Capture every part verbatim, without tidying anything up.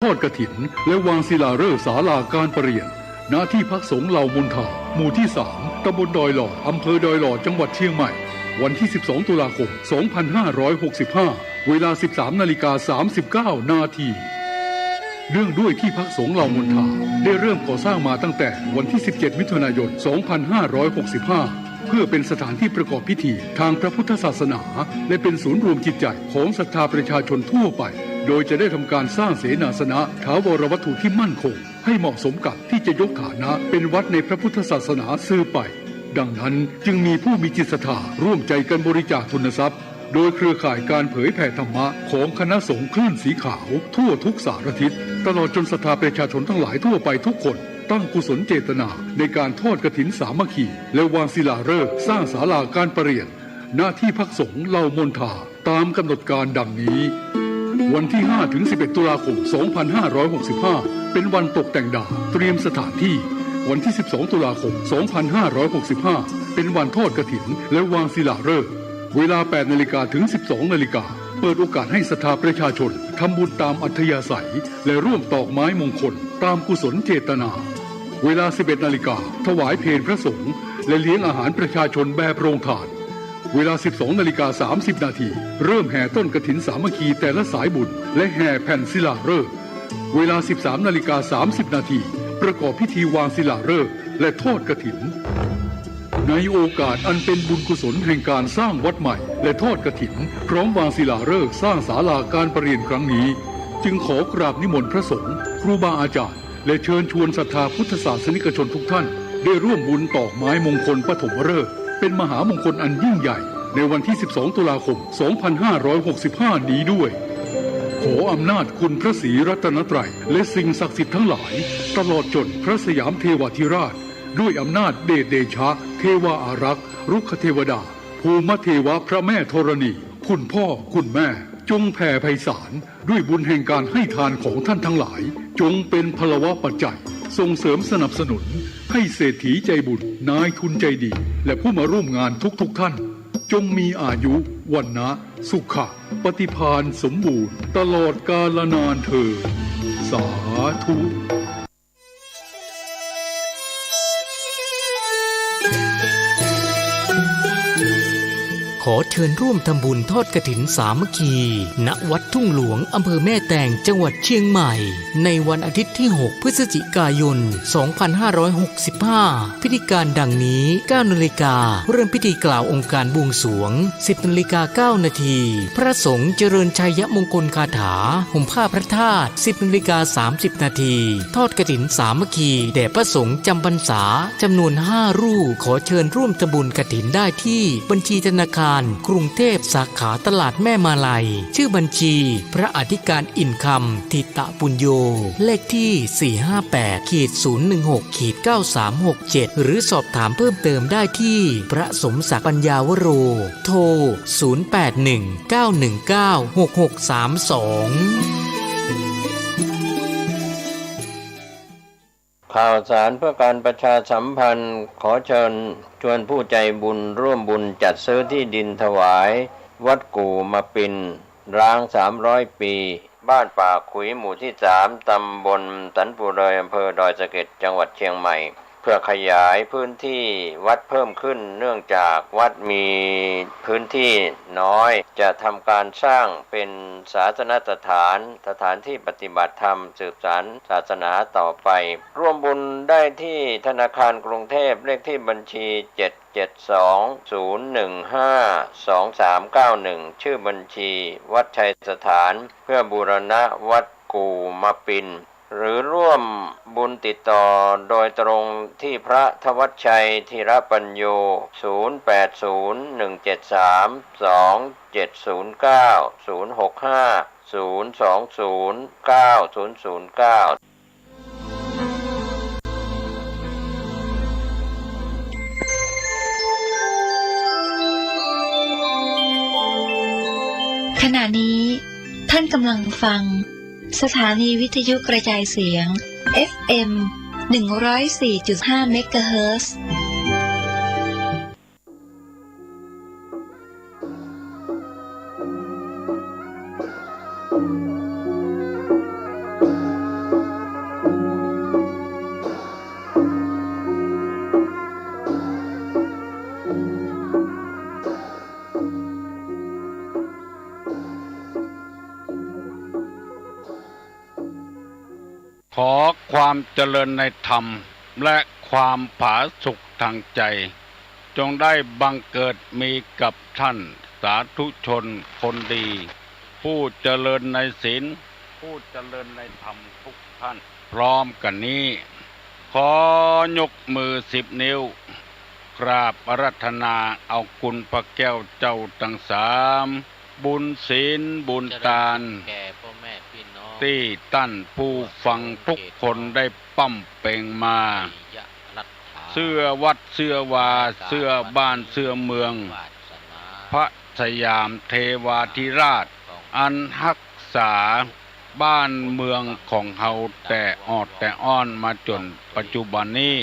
อดกฐิน และวางศิลาฤกษ์ศาลาการประเรียน ณ ที่พักสงฆ์เหล่ามนทา หมู่ที่สาม ตำบลดอยหล่อ อำเภอดอยหล่อ จังหวัดเชียงใหม่ วันที่สิบสอง ตุลาคม สองพันห้าร้อยหกสิบห้า เวลา สิบสาม นาฬิกา สามสิบเก้า นาที เนื่องด้วยที่พักสงฆ์เหล่ามนทา ได้เริ่มก่อสร้างมาตั้งแต่วันที่ สิบเจ็ด มิถุนายน สองพันห้าร้อยหกสิบห้า เพื่อเป็นสถานที่ประกอบพิธีทางพระพุทธศาสนา และเป็นศูนย์รวมจิตใจของศรัทธาประชาชนทั่วไป โดยจะได้ทำการสร้างเสนาสนะถาวรวัตถุที่มั่นคง ให้เหมาะสมกับที่จะยกฐานะเป็นวัดในพระพุทธศาสนาสืบไป ดังนั้นจึงมีผู้มีจิตศรัทธาร่วมใจกันบริจาคทุนทรัพย์ โดยเครือข่ายการเผยแผ่ธรรมะของคณะสงฆ์คลื่นสีขาวทั่วทุกสารทิศ ตลอดจนศรัทธาประชาชนทั้งหลายทั่วไปทุกคน ตั้งกุศลเจตนาในการทอดกฐินสามัคคี และวางศิลาฤกษ์สร้างศาลาการประเรียน ณ ที่พักสงฆ์เหล่ามนทา ตามกำหนดการดังนี้ วันที่ ห้า ถึง สิบเอ็ด ตุลาคม สองพันห้าร้อยหกสิบห้า เป็นวันตกแต่งดาว เตรียมสถานที่ วันที่ สิบสอง ตุลาคม สองพันห้าร้อยหกสิบห้า เป็นวันทอดกฐิน และวางศิลาฤกษ์ เวลา แปด นาฬิกา ถึง สิบสอง นาฬิกา เปิดโอกาสให้ศรัทธาประชาชนทำบุญตามอัธยาศัย และร่วมตอกไม้มงคลตามกุศลเจตนา เวลา สิบเอ็ด นาฬิกา ถวายเพลพระสงฆ์ และเลี้ยงอาหารประชาชนแบบโรงทาน เวลา สิบสอง นาฬิกา สามสิบ นาที เริ่มแห่ต้นกฐินสามัคคีแต่ละสายบุญ และแห่แผ่นศิลาฤกษ์ เวลา สิบสาม นาฬิกา สามสิบ นาที ประกอบพิธีวางศิลาฤกษ์ และทอดกฐิน ในโอกาสอันเป็นบุญกุศลแห่งการสร้างวัดใหม่ และทอดกฐิน พร้อมวางศิลาฤกษ์สร้างศาลาการประเรียนครั้งนี้ จึงขอกราบนิมนต์พระสงฆ์ ครูบาอาจารย์ และเชิญชวนศรัทธาพุทธศาสนิกชนทุกท่าน ได้ร่วมบุญตอกไม้มงคลปฐมฤกษ์ เป็นมหามงคลอันยิ่งใหญ่ ในวันที่ สิบสอง ตุลาคม สองพันห้าร้อยหกสิบห้า นี้ด้วย ขออำนาจคุณพระศรีรัตนตรัย และสิ่งศักดิ์สิทธิ์ทั้งหลาย ตลอดจนพระสยามเทวาธิราช ด้วยอำนาจเดชเดชะ เทวาอารักษ์ รุกขเทวดา ภูมเทวะพระแม่ธรณี คุณพ่อคุณแม่ จงแผ่ไพศาล ด้วยบุญแห่งการให้ทานของท่านทั้งหลาย จงเป็นพลวปัจจัย ส่งเสริมสนับสนุน ให้เศรษฐีใจบุญ นายทุนใจดี และผู้มาร่วมงานทุกๆ ท่าน จงมีอายุ วรรณะ สุขะ ปฏิภาณสมบูรณ์ ตลอดกาลนานเทอญ สาธุ ขอเชิญร่วมทำบุญทอดกฐินสามัคคี ณ วัดทุ่งหลวง อำเภอแม่แตง จังหวัดเชียงใหม่ ในวันอาทิตย์ที่ หก พฤศจิกายน สองพันห้าร้อยหกสิบห้า พิธีการดังนี้ เก้า นาฬิกา เริ่มพิธีกล่าวองค์การบวงสรวง สิบ นาฬิกา เก้า นาที พระสงฆ์เจริญชัยมงคลคาถา ห่มผ้าพระธาตุ สิบ นาฬิกา สามสิบ นาที ทอดกฐินสามัคคี แด่พระสงฆ์จำพรรษา จำนวน ห้า รูป ขอเชิญร่วมทำบุญกฐินได้ที่บัญชีธนาคารกรุงเทพ สาขาตลาดแม่มาลัย ชื่อบัญชี พระอธิการอินคำ ถิตปุญโญ เลขที่ สี่ห้าแปด ขีด ศูนย์หนึ่งหก ขีด เก้าสามหกเจ็ด หรือสอบถามเพิ่มเติมได้ที่พระสมศักดิ์ ปัญญาวโร โทร ศูนย์แปดหนึ่ง เก้าหนึ่งเก้า หกหกสามสอง ข่าวสารเพื่อการประชาสัมพันธ์ ขอเชิญชวนผู้ใจบุญร่วมบุญจัดซื้อที่ดินถวายวัดกู่มาปิน ร้างสามร้อยปี บ้านป่าขุย หมู่ที่สาม ตำบลสันปู่เรย อำเภอดอยสะเก็ด จังหวัดเชียงใหม่ เพื่อขยายพื้นที่วัดเพิ่มขึ้น เนื่องจากวัดมีพื้นที่น้อย จะทำการสร้างเป็นศาสนสถาน สถานที่ปฏิบัติธรรม สืบสานศาสนาต่อไป ร่วมบุญได้ที่ธนาคารกรุงเทพ เลขที่บัญชี เจ็ดเจ็ดสอง ศูนย์หนึ่งห้า สองสามเก้าหนึ่ง ชื่อบัญชีวัดชัยสถาน เพื่อบูรณะวัดกู่มาปิน หรือร่วมบุญติดต่อโดยตรงที่พระธวัชชัย ธีรปัญโญ ศูนย์แปดศูนย์ หนึ่งเจ็ดสาม สองเจ็ดศูนย์เก้า ศูนย์หกห้า ศูนย์สองศูนย์ เก้าศูนย์ศูนย์เก้า ขณะนี้ท่านกำลังฟังสถานีวิทยุกระจายเสียง เอฟเอ็ม หนึ่งร้อยสี่จุดห้า เมกะเฮิรตซ์ ขอความเจริญในธรรมและความผาสุกทางใจ จงได้บังเกิดมีกับท่านสาธุชนคนดี ผู้เจริญในศีล ผู้เจริญในธรรมทุกท่าน พร้อมกั๋นนี้ ขอยกมือสิบนิ้ว กราบอาราธนาเอาคุณพระแก้วเจ้าตังสาม บุญศีลบุญตาน เจริญสุขแก่พ่อแม่พี่น้อง ตี้ต้านผู้ฟังทุกคนได้ป้ำเป็งมา ชัยรัตถา เสื้อวัดเสื้อวา รายการ เสื้อบ้านเสื้อเมือง วาสนา พระสยามเทวาธิราช อันฮักษาบ้านเมืองของเฮาแต่ออดแต่อ้อนมาจ๋นปัจจุบันนี้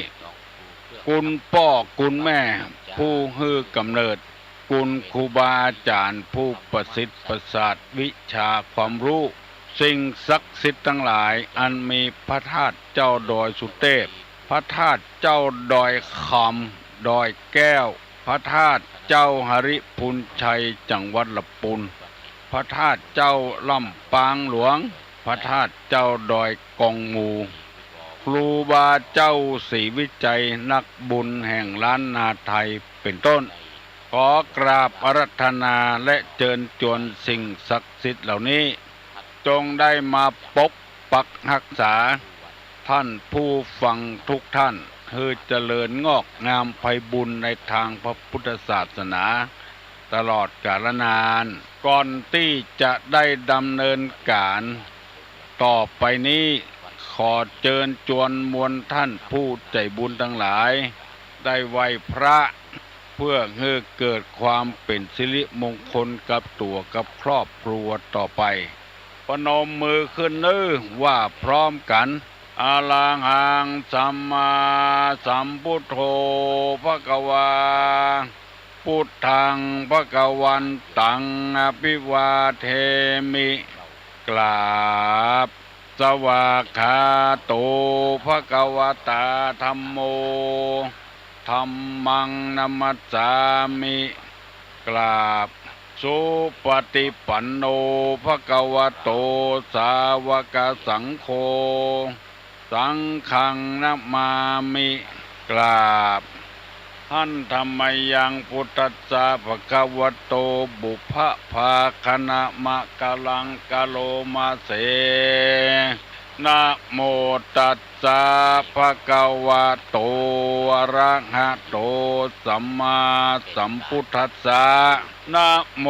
คุณป้อคุณแม่ผู้หื้อก๋ำเนิด คุณครูบาอาจ๋ารย์ผู้ประสิทธิ์ประสาทวิชาความฮู้ สิ่งศักดิ์สิทธิ์ตังหลายอันมีพระธาตุเจ้าดอยสุเตพ พระธาตุเจ้าดอยคำ ดอยแก้ว พระธาตุเจ้าหริภุญชัยจังหวัดละปูน พระธาตุเจ้าลำปางหลวง พระธาตุเจ้าดอยกองมู ครูบาเจ้าศรีวิชัยนักบุญแห่งล้านนาไทยเป๋นต้น ขอกราบอาราธนาและเจิญจวนสิ่งศักดิ์สิทธิ์เหล่านี้ จงได้มาปกปักฮักษา ท่านผู้ฟังทุกท่าน หื้อเจริญงอกงามไพบูลย์ในตางพระพุทธศาสนา ตลอดกาลนาน ก่อนตี้จะได้ดำเนินก๋านต่อไปนี้ ขอเจิญจวนมวลท่านผู้ใจ๋บุญตังหลาย ได้ไหว้พระ เปื้อหื้อเกิดความเป๋นสิริมงคลกับตั๋วกับครอบครัวต่อไป ปนมมือขึ้นเน้อ ว่าพร้อมกั๋น อะระหังสัมมาสัมพุทโธภะคะวา พุทธังภะคะวันตัง อะภิวาเทมิ กราบ สวากขาโตภะคะวะตาธัมโม ธัมมังนะมัสสามิ กราบ สุปะติปันโนภะคะวะโต สาวกสังโฆ สังฆังนะมามิ กราบ หันธะมะยังพุทธัสสะภะคะวะโต ปุพพะภาคะนะมะกะลังกะโลมะเส นะโมตัสสะภะคะวะโต อะระหะโต สัมมาสัมพุทธัสสะ นะโม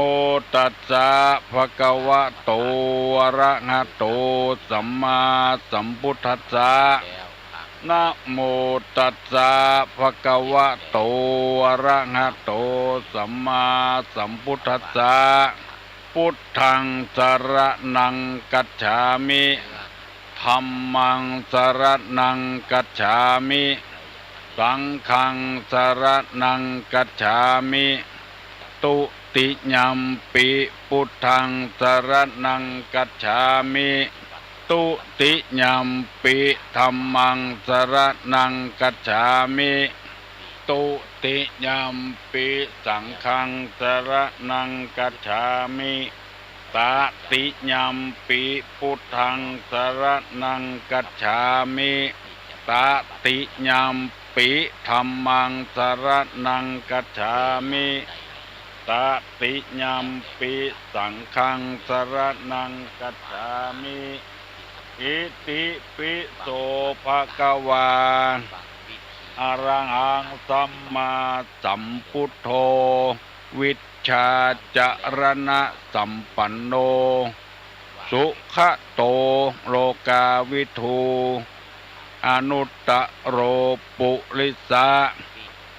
ตัสสะภะคะวะโต อะระหะโต สัมมาสัมพุทธัสสะ นะโมตัสสะภะคะวะโต อะระหะโต สัมมาสัมพุทธัสสะ พุทธังสะระณังคัจฉามิ ธัมมังสะระณังคัจฉามิ สังฆังสะระณังคัจฉามิ ตุติยัมปิพุทธังสะระณังคัจฉามิ ตุติยัมปิธัมมังสะระณังคัจฉามิ ตุติยัมปิสังฆังสะระณังคัจฉามิ ตะติยัมปิพุทธังสะระณังคัจฉามิ ตะติยัมปิธัมมังสะระณังคัจฉามิ ตะติยัมปิสังฆังสะระณังคัจฉามิ อิติปิโสภะคะวา อะระหังสัมมาสัมพุทโธ วิชชาจะระณะสัมปันโน สุขะโตโลกาวิทู อนุตตะโรปุริสะ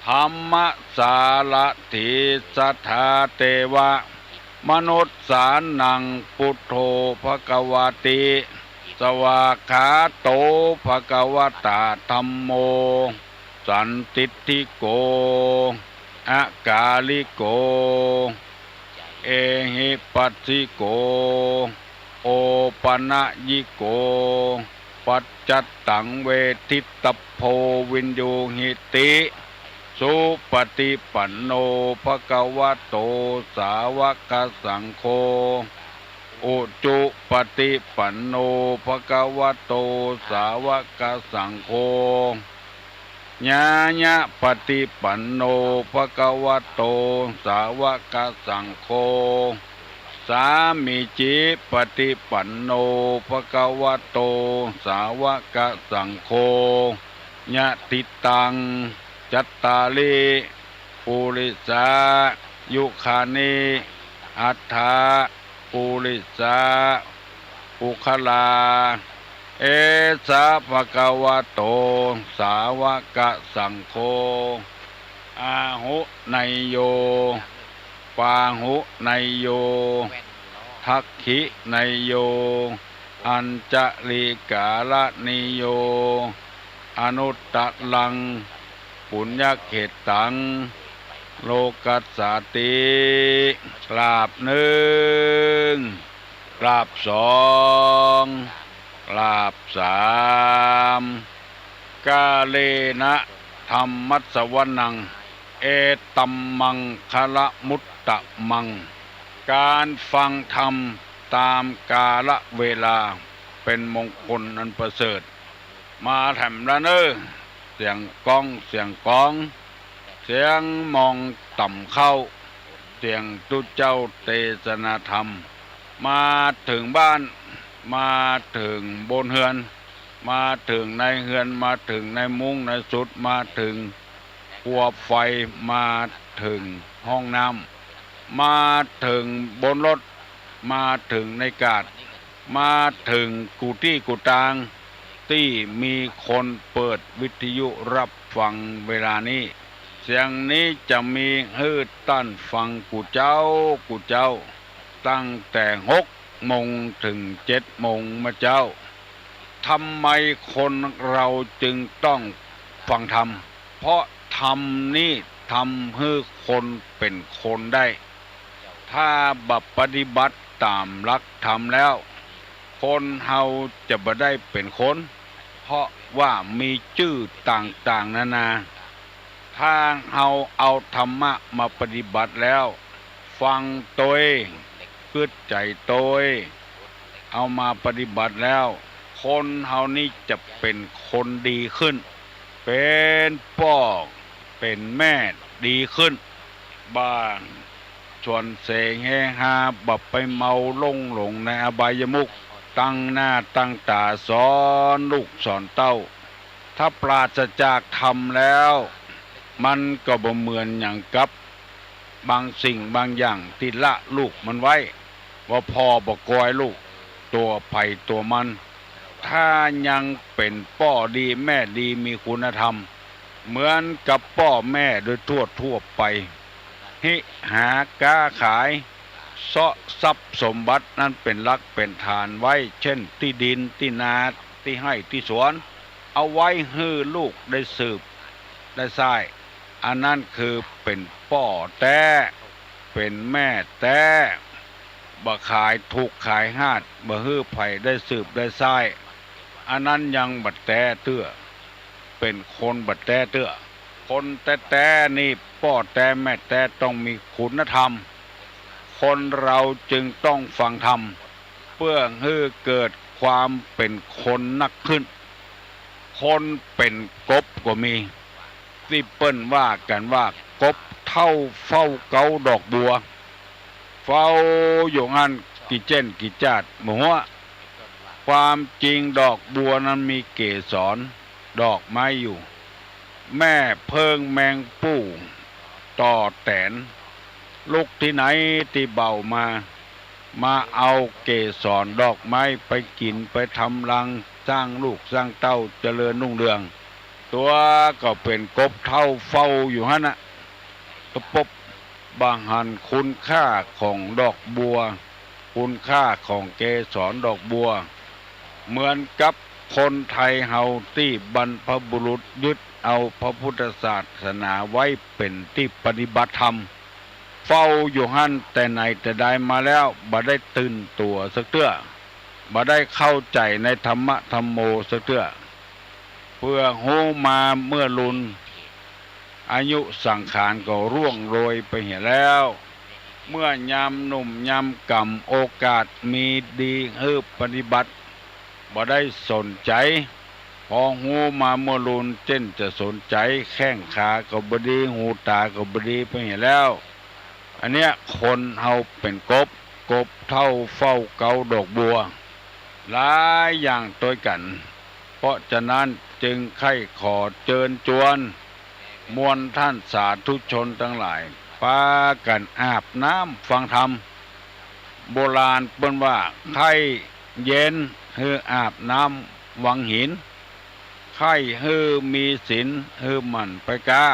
ธัมมะสารถีสัทธาเตวะ มนุสสานังพุทโธภะคะวะติ สวากขาโตภะคะวะตาธัมโม สันทิฏฐิโก อะกาลิโก เอหิปัสสิโก โอปะนะยิโก ปัจจัตตังเวทิตตะโพ วินยูหิติ สุปะติปันโนภะคะวะโต สาวะกะสังโฆ อุจุปะติปันโน ภะคะวะโต สาวะกะสังโฆ ญาญะปะติปันโน ภะคะวะโต สาวะกะสังโฆ สามีจิปะติปันโน ภะคะวะโต สาวะกะสังโฆ ยะถิตัง จัตตาริ ปุริสายุคานิ อัฏฐะ ปุริสา ปุคคลา เอสะ ภะคะวะโต สาวะกะสังโฆ อาหุเนยโย ปาหุเนยโย ทักขิเนยโย อัญจลิกาละเนยโย อนุตตรัง ปุญญเขตตัง โลกัสสาติ กราบนึ่ง กราบสอง กราบสาม กาเลนะ ธัมมัสสวนัง เอตัมมังคะละมุตตะมัง การฟังธรรมตามกาลเวลา เป๋นมงคลอันประเสริฐ มาแถมละเน่อ เสียงก้อง เสียงก๋อง เสียงมองต่ำเข้า เสียงตุ๊เจ้าเตสนาธรรม มาเถิงบ้าน มาเถิงบนเฮือน มาเถิงในเฮือน มาเถิงในมุ้งในสุด มาเถิง ครัวไฟ มาเถิงห้องน้ำ มาเถิงบนรถ มาเถิงในกาด มาเถิงกู้ตี้กู้ตาง ตี้มีคนเปิดวิทยุฮับฟังเวลานี้ เสียงนี้จะมีหื้อต้านฟังกู้เจ๊ากู้เจ๊า ตั้งแต่หกโมงเถิงเจ็ดโมงเมื่อเจ๊า ทำไมคนเฮาจึงต้องฟังธรรม เพราะธรรมนี้ทำหื้อคนเป๋นคนได้ ถ้าบ่ปฏิบัติต๋ามหลักธรรมแล้ว คนเฮาจะบ่ได้เป๋นคน เพราะว่ามีจื้อต่างๆ นานา ถ้าเฮาเอาธรรมะมาปฏิบัติแล้ว ฟังตวย กึ๊ดใจ๋ตวย เอามาปฏิบัติแล้ว คนเฮานี้จะเป๋นคนดีขึ้น เป๋นป้อเป๋นแม่ดีขึ้น บ่ชวนเสเฮฮา บ่ไปเมาล่วงหลงในอบายมุข ตั้งหน้าตั้งต๋าสอนลูกสอนเต้า ถ้าปราศจากธรรมแล้ว มันก็บ่เหมือนหยังกับบางสิ่งบางอย่างตี้ละลูกมันไว้ ว่าพ่อบ่กอยลูก ตั๋วใผตั๋วมัน ถ้ายังเป๋นป้อดีแม่ดีมีคุณธรรม เหมือนกับป้อแม่โดยทั่วๆ ไป ฮิหาก๊าขาย เซาะทรัพย์สมบัตินั้นเป๋นหลักเป๋นฐานไว้ เช่น ตี้ดิน ตี้นา ตี้ไฮ่ ตี้สวน เอาไว้หื้อลูกได้สืบได้ใซ้ อันนั้นคือเป๋นป้อแต๊ เป๋นแม่แต๊ บ่ขายถูกข์ขายฮาด บ่หื้อใผได้สืบได้ใซ้ อันนั้นยังบ่แต๊เตื้อ เป๋นคนบ่แต๊เตื้อ คนแต๊ๆ นี่ป้อแต๊แม่แต๊ต้องมีคุณธรรม คนเฮาจึงต้องฟังธรรม เปื้อหื้อเกิดความเป๋นคนนักขึ้น คนเป๋นกบก็มี ตี้เปิ้นว่ากั๋นว่ากบเฒ่าเฝ้าเก๊าดอกบัว เฝ้าอยู่หั้นกี่เจ๊นกี่จ๊าดบ่ฮั้ว ความจริงดอกบัวนั้นมีเกสรดอกไม้อยู่ แม่เผิ้งแมงปู่ต่อแต๋น ลุกตี้ไหนตี้เบ้ามา มาเอาเกสรดอกไม้ไปกิ๋น ไปทำรัง สร้างลูกสร้างเต้าเจริญรุ่งเรือง ตั๋วก็เป๋นกบเฒ่าเฝ้าอยู่หั้นน่ะ ตะปบ บ่หันคุณค่าของดอกบัว คุณค่าของเกสรดอกบัว เหมือนกับคนไทยเฮาตี้บรรพบุรุษยึดเอาพระพุทธศาสนาไว้เป๋นตี้ปฏิบัติธรรม เฝ้าอยู่หั้นแต่ไหนแต่ใดมาแล้ว บ่ได้ตื่นตั๋วสักเตื้อ บ่ได้เข้าใจ๋ในธรรมะธัมโมสักเตื้อ เปื้อฮู้มาเมื่อลุน อายุสังขารก็ร่วงโรยไปเหียแล้ว เมื่อยามหนุ่มยามก่ำ โอกาสมีดีหื้อปฏิบัติ บ่ได้สนใจ๋ พอฮู้มาเมื่อลุน เจ้นจะสนใจ๋ แข้งขาก็บ่ดี หูตาก็บ่ดี ไปเหียแล้ว อันเนี้ยคนเฮาเป๋นกบ กบเฒ่าเฝ้าเกาดอกบัว หลายอย่างตวยกั๋น เพราะฉะนั้นจึงใค่ขอเจิญจวน มวลท่านสาธุชนตังหลาย ปากั๋นอาบน้ำฟังธรรม โบราณเปิ้นว่า ใค่เย็นหื้ออาบน้ำวังหิน ใค่หื้อมีศีลหื้อหมั่นไปก๊า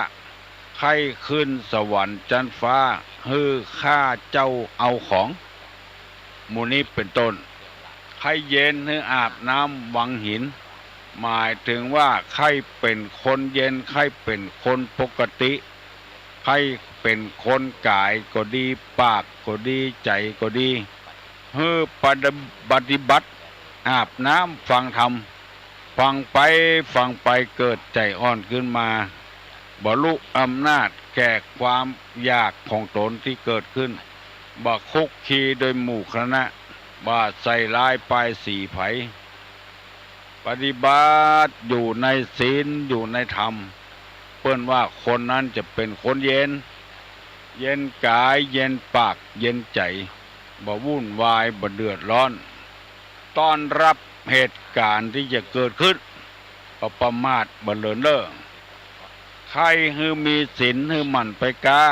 ใค่ขึ้นสวรรค์จั๊นฟ้าหื้อฆ่าเจ้าเอาของ หมู่นี้เป๋นต้น ใค่เย็นหื้ออาบน้ำวังหิน หมายเถิงว่าใค่เป๋นคนเย็น ใค่เป๋นคนปกติ ใค่เป๋นคนก๋ายก็ดี ปากก็ดี ใจ๋ก็ดี หื้อปฏิบัติ อาบน้ำฟังธรรม ฟังไปฟังไปเกิดใจ๋อ่อนขึ้นมา บ่ลุอำนาจแก่ความอยากของตนตี้เกิดขึ้น บ่คุกคีโดยหมู่คณะ บ่ใส่ร้ายป้ายสีใผ ปฏิบัติอยู่ในศีลอยู่ในธรรม เปิ้นว่าคนนั้นจะเป๋นคนเย็น เย็นก๋าย เย็นปาก เย็นใจ๋ บ่วุ่นวาย บ่เดือดร้อน ต้อนฮับเหตุก๋ารณ์ตี้จะเกิดขึ้น บ่ประมาท บ่เลินเล่อ ใค่หื้อมีศีลหื้อหมั่นไปก๊า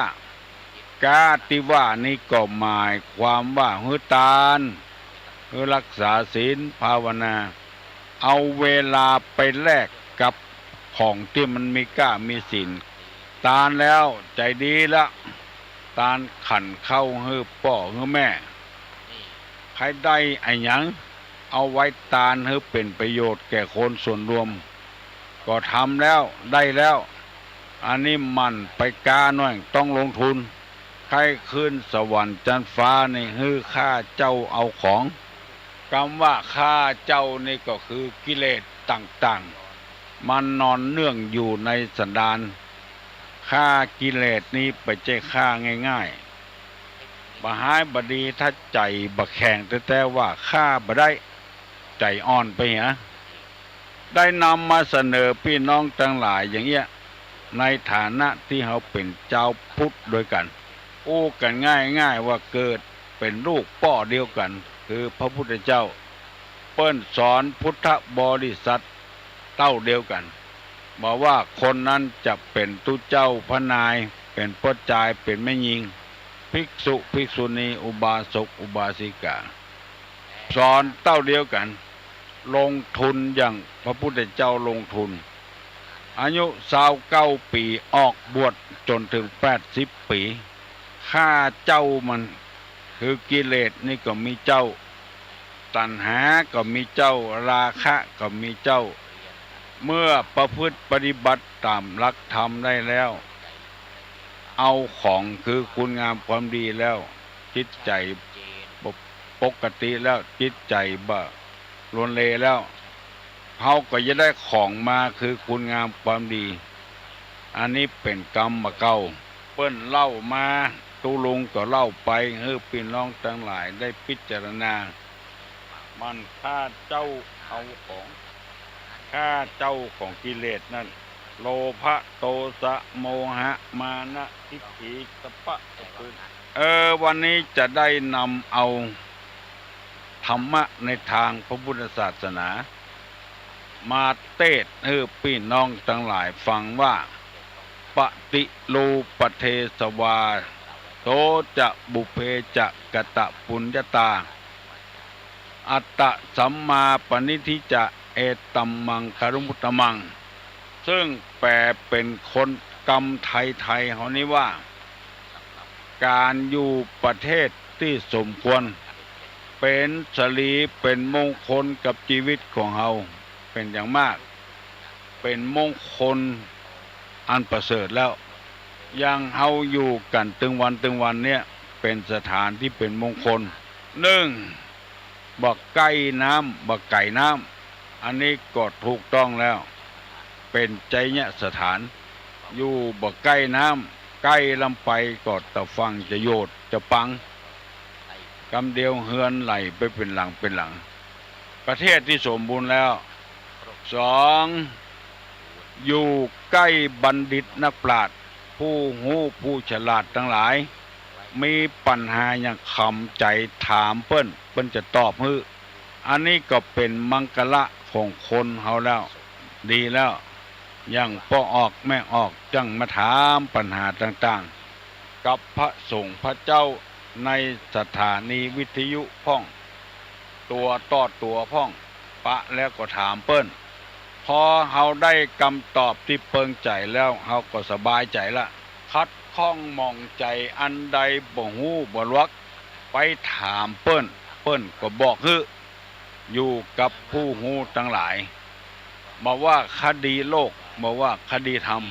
ก๊าตี้ว่านี้ก็หมายความว่าหื้อตาน หื้อฮักษาศีลภาวนา เอาเวลาไปแลกกับของตี้มันมีก๊ามีศีล ตานแล้วใจ๋ดีละ ตานขันข้าวหื้อป้อหื้อแม่ ใค่ได้อะหยัง เอาไว้ตานหื้อเป๋นประโยชน์แก่คนส่วนรวม ก็ทำแล้ว ได้แล้ว อันนี้หมั่นไปก๊าหน้อย ต้องลงทุน ใค่ขึ้นสวรรค์จั๊นฟ้านี้หื้อฆ่าเจ้าเอาของ กำว่าฆ่าเจ้านี้ก็คือกิเลสต่างๆ มันนอนเนื่องอยู่ในสันดาน ฆ่ากิเลสนี้บ่ใจ้ฆ่าง่ายๆ บ่ฮ้ายบ่ดี ถ้าใจ๋บ่แข็งแต๊ๆ ว่าฆ่าบ่ได้ ใจ๋อ่อนไปเหีย ได้นำมาเสนอปี้น้องตังหลายอย่างเอี้ย ในฐานะตี้เฮาเป๋นจาวพุทธตวยกั๋น อู้กั๋นง่ายๆ ว่าเกิดเป๋นลูกป้อเดียวกั๋น คือพระพุทธเจ้า เปิ้นสอนพุทธบริษัทเต้าเดียวกั๋น บ่ว่าคนนั้นจะเป๋นตุ๊เจ้าพระนาย เป๋นป้อจาย เป๋นแม่ญิง ภิกษุ ภิกษุณี อุบาสก อุบาสิกา สอนเต้าเดียวกั๋น ลงทุนอย่างพระพุทธเจ้าลงทุน อายุซาวเก้าปี๋ ออกบวชจ๋นเถิงแปดสิบปี๋ ฆ่าเจ้ามัน คือกิเลสนี้ก็มีเจ้า ตัณหาก็มีเจ้า ราคะก็มีเจ้า เมื่อประพฤติปฏิบัติต๋ามหลักธรรมได้แล้ว เอาของคือคุณงามความดีแล้ว จิตใจ๋ปก ปกติแล้ว จิตใจ๋บ่ลวนเลแล้ว เฮาก็จะได้ของมาคือคุณงามความดี อันนี้เป๋นกรรมเก่า เปิ้นเล่ามา ตุ๊ลุงก็เล่าไป หื้อปี้น้องตังหลายได้พิจารณา มันฆ่าเจ้าเอาของ ฆ่าเจ้าของกิเลสนั่น โลภะ โตสะ โมหะ มานะ ทิฏฐิ ตะปะ ตะปืน เออ วันนี้จะได้นำเอาธรรมะในตางพระพุทธศาสนา มาเตศน์หื้อปี้น้องตังหลายฟังว่า ปฏิรูปะเทศวา โสจะปุพเพจะกะตะปุญญาตา อัตตะสัมมาปะนิธิจะ เอตัมมังคะลุงุตตะมัง ซึ่งแป๋เป๋นคนกำไทยๆ เฮานี้ว่า ก๋านอยู่ประเทศตี้สมควร เป๋นสิริ เป๋นมงคลกับจีวิตของเฮา เป๋นอย่างมาก เป๋นมงคลอันประเสริฐแล้ว อย่างเฮาอยู่กั๋นตึงวันตึงวันเนี่ย เป๋นสถานตี้เป๋นมงคล นึ่ง บ่ใก้น้ำ บ่ไก๋น้ำ อันนี้ก็ถูกต้องแล้ว เป๋นไชยสถาน อยู่บ่ใก้น้ ใก้ล้ำไปก็ตะฝั่งจะโยดจะปัง กำเดียวเฮือนไหลไปเป๋นหลังเป๋นหลัง ประเทศตี้สมบูรณ์แล้ว สอง อยู่ใก้บัณฑิตนักปราชญ์ ผู้ฮู้ผู้ฉลาดตังหลาย มีปัญหาหยังขำใจ๋ถามเปิ้น เปิ้นจะตอบหื้อ อันนี้ก็เป๋นมังคละของคนเฮาแล้ว ดีแล้ว อย่างป้อออกแม่ออกจั้งมาถามปัญหาต่างๆ กับพระสงฆ์พระเจ้าในสถานีวิทยุพ่อง ตั๋วต่อตั๋วพ่อง ปะแล้วก็ถามเปิ้น พอเฮาได้กำตอบตี้เปิงใจ๋แล้ว เฮาก็สบายใจ๋ละ ขัดข้องหมองใจ๋อันใดบ่ฮู้บ่ลัก ไปถามเปิ้น เปิ้นก็บอกหื้อ อยู่กับผู้ฮู้ตังหลาย บ่ว่าคดีโลก บ่ว่าคดีธรรม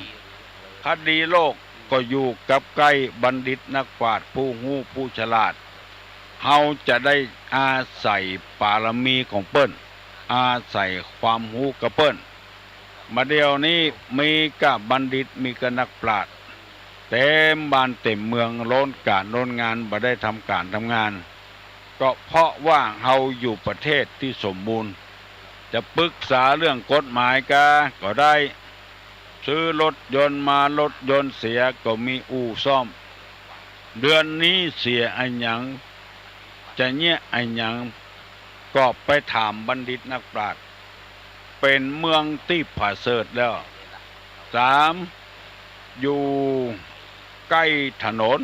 คดีโลกก็อยู่กับใก้บัณฑิตนักปราชญ์ ผู้ฮู้ผู้ฉลาด เฮาจะได้อาศัยปารมีของเปิ้น อาศัยความฮู้กับเปิ้น บ่าเดี่ยวนี้มีก้าบัณฑิต มีก้านักปราชญ์ เต็มบ้านเต็มเมือง ล้นก๋านล้นงาน บ่ได้ทำก๋านทำงาน ก็เพราะว่าเฮาอยู่ประเทศตี้สมบูรณ์ จะปึกษาเรื่องกฎหมายกาก็ได้ ซื้อรถยนต์มา รถยนต์เสียก็มีอู่ซ่อม เดือนนี้เสียอะหยัง จะเยียะอะหยัง ก็ไปถามบัณฑิตนักปราชญ์ เป๋นเมืองตี้ผะเสริฐแล้ว สาม อยู่ใก้ถนน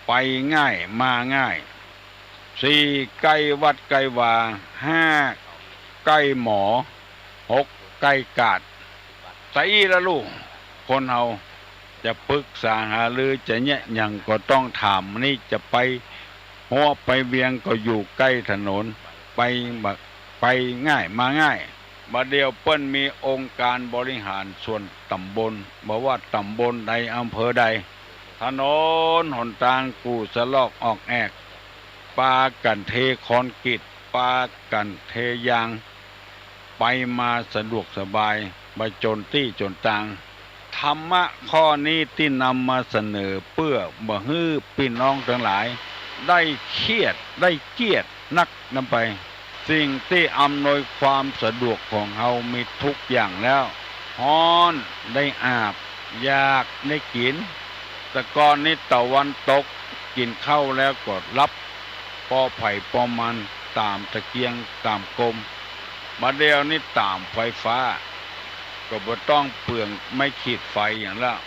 ไปง่ายมาง่าย สี่ ใก้วัดใก้วา ห้า ใก้หมอ หก ใก้กาด ตะอี้ละลูก คนเฮาจะปึกษาหารือ จะเยียะหยังก็ต้องถาม นี่จะไปฮั้วไปเวียงก็อยู่ใก้ถนน ไปบ่า ไปง่ายมาง่าย บ่าเดี่ยวเปิ้นมีองค์การบริหารส่วนต๋ำบล บ่ว่าต๋ำบลใดอำเภอใด ถนนหนตางกู้สะลอกออกแอก ปากั๋นเทคอนกรีต ปากั๋นเทยาง ไปมาสะดวกสบาย บ่จนตี้จนตาง ธรรมะข้อนี้ตี้นำมาเสนอเปื้อบ่หื้อปี้น้องตังหลายได้เคียด ได้เกียรตินักนำไป สิ่งตี้อำนวยความสะดวกของเฮามีทุกอย่างแล้ว ฮ้อนได้อาบ อยากได้กิ๋น แต่ก่อนนี้ตะวันตกกิ๋นข้าวแล้วก็หลับ ปอใผปอมัน ต๋ามตะเกียงต๋ามกม บ่าเดี่ยวนี้ต๋ามไฟฟ้า ก็บ่ต้องเปลืองไม้ขีดไฟหยังแล้ว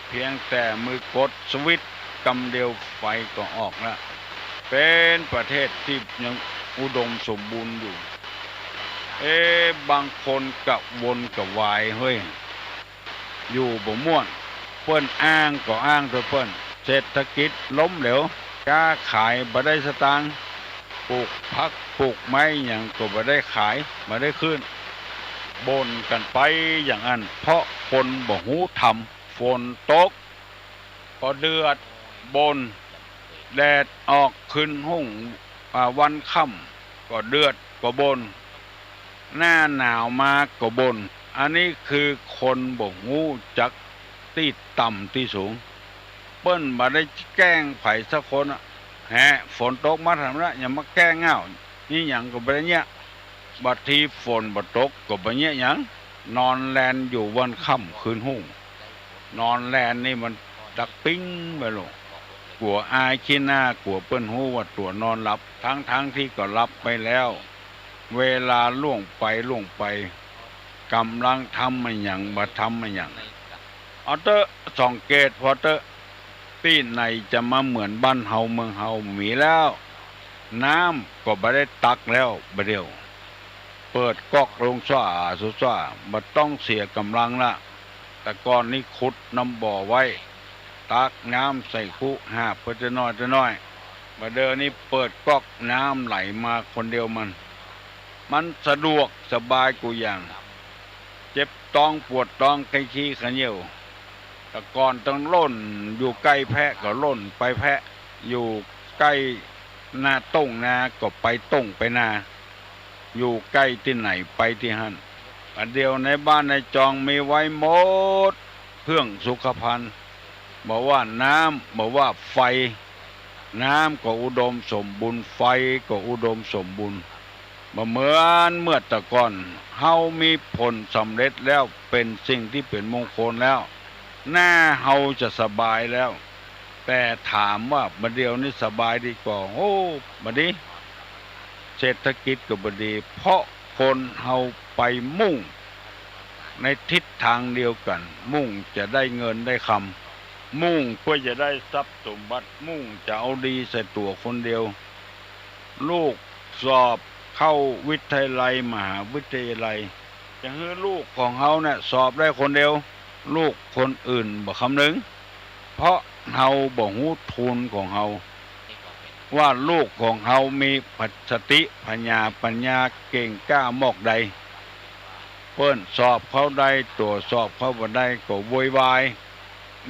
เพียงแต่มือกดสวิตช์กำเดียวไฟก็ออกแล้ว เป๋นประเทศตี้ยังอุดมสมบูรณ์อยู่ เอ๊ะ บางคนกระวนกระวายเฮ้ย อยู่บ่ม่วน เปิ้นอ้างก็อ้างเถอะเปิ้น เศรษฐกิจล้มเหลว ก๊าขายบ่ได้สตางค์ ปลูกผักปลูกไม้หยังก็บ่ได้ขาย บ่ได้ขึ้น บ่นกั๋นไปอย่างอั้น เพราะคนบ่ฮู้ธรรม ฝนตกก็เดือดบ่น แดดออกขึ้นฮุ่ง อ่า วันค่ำก็เดือดก็บ่น หน้าหนาวมาก็บ่น อันนี้คือคนบ่ฮู้จักตี้ต่ำตี้สูง เปิ้นบ่ได้แก้งใผสักคนอะ แหะ ฝนตกมาทำละ อย่ามาแก้งอ้าว นี่หยังก็บ่ได้เยียะ บางทีฝนบ่ตกก็บ่เยียะหยัง นอนแลนอยู่วันค่ำคืนฮุ่ง นอนแลนนี่มันตักปิ๊งไปโลด กั๋วอายขี้หน้า กั๋วเปิ้นฮู้ว่าตั๋วนอนหลับ ทั้งๆ ตี้ก็หลับไปแล้ว เวลาล่วงไปล่วงไป ก่ำลังทำอะหยัง บ่ทำอะหยัง เอาเต๊อะ สังเกตผ่อเต๊อะ ตี้ไหนจะมาเหมือนบ้านเฮาเมืองเฮา บ่มีแล้ว น้ำก็บ่ได้ตักแล้ว บ่าเดี่ยว เปิดก๊อกลงซ้าซ้า บ่ต้องเสียก่ำลังละ แต่ก่อนนี้ขุดนำบ่อไว้ ตักน้ำใส่คุ หาบไปเต๊อะน้อยเต๊อะน้อย บ่าเดี่ยวนี้เปิดก๊อกน้ำไหลมาคนเดียวมัน มันสะดวกสบายกู้อย่าง เจ็บต๊องปวดต๊อง ใค่ขี้ขะเหยี่ยว แต่ก่อนต้องล่น อยู่ใก้แพะก็ล่นไปแพะ อยู่ใก้นาต้งนาก็ไปต้งไปนา อยู่ใก้ตี้ไหนไปตี้หั้น บ่าเดี่ยวในบ้านในจองมีไว้หมด เครื่องสุขภัณฑ์ บ่ว่าน้ำ บ่ว่าไฟ น้ำก็อุดมสมบูรณ์ ไฟก็อุดมสมบูรณ์ บ่เหมือนเมื่อแต่ก่อน เฮามีผลสำเร็จแล้ว เป๋นสิ่งตี้เป๋นมงคลแล้ว หน้าเฮาจะสบายแล้ว แต่ถามว่าบ่าเดี่ยวนี้สบายดีก่อ โอ้ บ่ดี เศรษฐกิจก็บ่ดี เพราะคนเฮาไปมุ่งในทิศทางเดียวกั๋น มุ่งจะได้เงินได้คำ มุ่งเปื้อจะได้ทรัพย์สมบัติ มุ่งจะเอาดีใส่ตั๋วคนเดียว ลูกสอบเข้าวิทยาลัย มหาวิทยาลัย จะหื้อลูกของเฮาเนี่ยสอบได้คนเดียว ลูกคนอื่นบ่คำนึง เพราะเฮาบ่ฮู้ทุนของเฮา ว่าลูกของเฮามีสติปัญญา ปัญญาเก่งกล้ามอกใด เปิ้นสอบเข้าได้ ตั๋วสอบเข้าบ่ได้ก็โวยวาย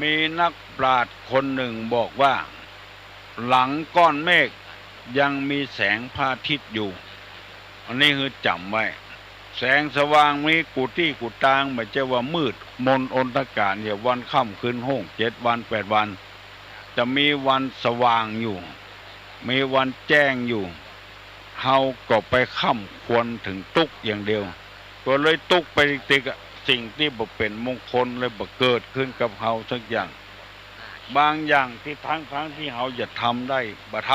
มีนักปราชญ์คนนึ่งบอกว่า หลังก้อนเมฆยังมีแสงพระอาทิตย์อยู่ อันนี้คือจ๋ำไว้ แสงสว่างมีกู้ตี้กู้ตาง บ่ใจ้ว่ามืดมนอนทกาล เหียวันค่ำคืนห้ง เจ็ดวันแปดวัน จะมีวันสว่างอยู่ มีวันแจ้งอยู่ เฮาก็ไปค่ำควรเถิงตุ๊กอย่างเดียว ก็เลยตุ๊กไปติกๆ อะ สิ่งตี้บ่เป๋นมงคลเลยบ่เกิดขึ้นกับเฮาสักอย่าง บางอย่างตี้ทั้งๆ ตี้เฮาจะทำได้บ่ท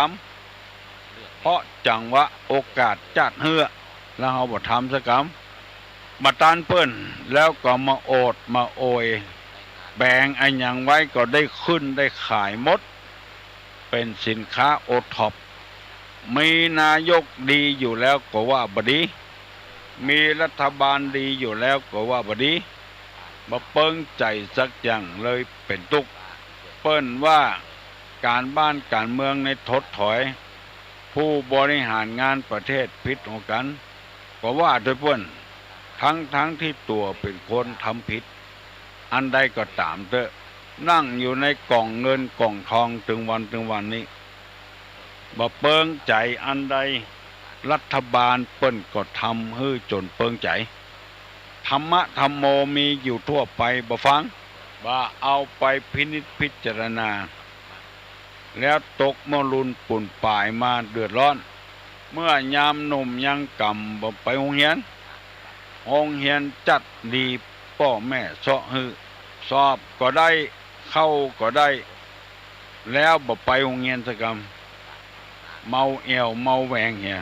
ำ เพราะจังหวะโอกาสจัดหื้อ แล้วเฮาบ่ทำสักกำ บ่ตันเปิ้น แล้วก็มาโอดมาโอย แป๋งอะหยังไว้ก็ได้ขึ้นได้ขายหมด เป๋นสินค้าโอท็อป มีนายกดีอยู่แล้วก็ว่าบ่ดี มีรัฐบาลดีอยู่แล้วก็ว่าบ่ดี บ่เปิงใจ๋สักอย่างเลยเป๋นตุ๊ก เปิ้นว่าก๋านบ้านก๋านเมืองในถดถอย ผู้บริหารงานประเทศผิดหัวกั๋น ก็ว่าตวยเปิ้น ทั้งๆ ตี้ตั๋วเป๋นคนทำผิด อันใดก็ต๋ามเต๊อะ นั่งอยู่ในก่องเงินก่องทองเถิงวันเถิงวันนี้ บ่เปิงใจ๋อันใด รัฐบาลเปิ้นก็ทำหื้อจ๋นเปิงใจ๋ ธรรมะธัมโมมีอยู่ทั่วไป บ่ฟัง บ่เอาไปพินิจพิจารณา แล้วตกมรุนปูนป๋ายมาเดือดร้อน เมื่อยามหนุ่มยังก่ำบ่ไปโฮงเฮียน โฮงเฮียนจัดดี ป้อแม่เซาะหื้อ สอบก็ได้ เข้าก็ได้ แล้วบ่ไปโฮงเฮียนสักกำ เมาแอ่วเมาแหวงเหีย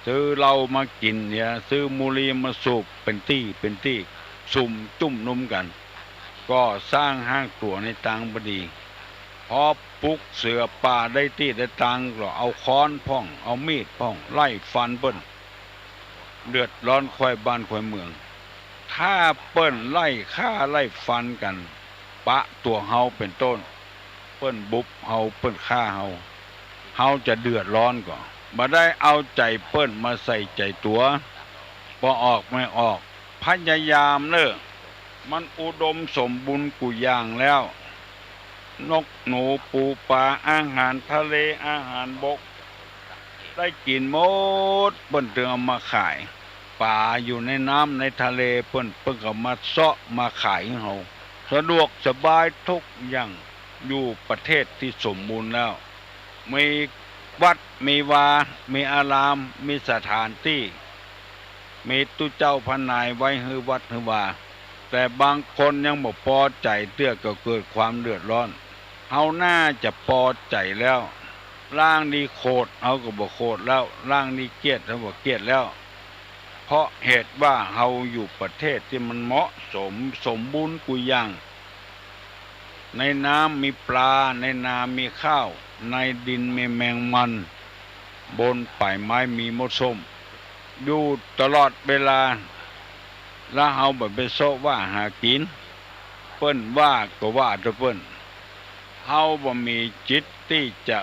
ซื้อเหล้ามากิ๋นเหีย ซื้อบุหรี่มาสูบเป๋นตี้เป๋นตี้ สุมจุ้มนุมกั๋น ก่อสร้างฮ้างตั๋วในตางบ่ดี พอปลุกเสือป่าได้ตี้ได้ตางก็เอาค้อนพ่อง เอามีดพ่อง ไล่ฟันเปิ้น เดือดร้อนควายบ้านควายเมือง ถ้าเปิ้นไล่ฆ่าไล่ฟันกั๋น ปะตั๋วเฮาเป๋นต้น เปิ้นบุบเฮา เปิ้นฆ่าเฮา เฮาจะเดือดร้อนก่อ บ่ได้เอาใจ๋เปิ้นมาใส่ใจ๋ตั๋ว ปอออกไม่ออก พยายามเน่อ มันอุดมสมบูรณ์กู้อย่างแล้ว นกหนูปูปลา อาหารทะเล อาหารบก ได้กิ๋นหมด เปิ้นเถิงเอามาขาย ป๋าอยู่ในน้ำในทะเลเปิ้น เปิ้นก็มาเซาะมาขายหื้อเฮา สะดวกสบายทุกอย่าง อยู่ประเทศตี้สมบูรณ์แล้ว มีวัด มีวา มีอาราม มีสถานตี้ มีตุ๊เจ้าพระนายไว้หื้อวัดหื้อวา แต่บางคนยังบ่ปอใจ๋เตื้อก็เกิดความเดือดร้อน เฮาน่าจะปอใจ๋แล้ว ล่างดีโขดเฮาก็บ่โขดแล้ว ล่างดีเกลียดเฮาบ่เกลียดแล้ว เพราะเหตุว่าเฮาอยู่ประเทศตี้มันเหมาะสม สมบูรณ์กู้อย่าง ในน้ำมีปลา ในนามีข้าว ในดินมีแมงมัน บนป่ายไม้มีมดส้ม อยู่ตลอดเวลา แล้วเฮาบ่ไปเซาะว่าหากิ๋น เปิ้นว่าก็ว่าตวยเปิ้น เฮาบ่มีจิตตี้จะ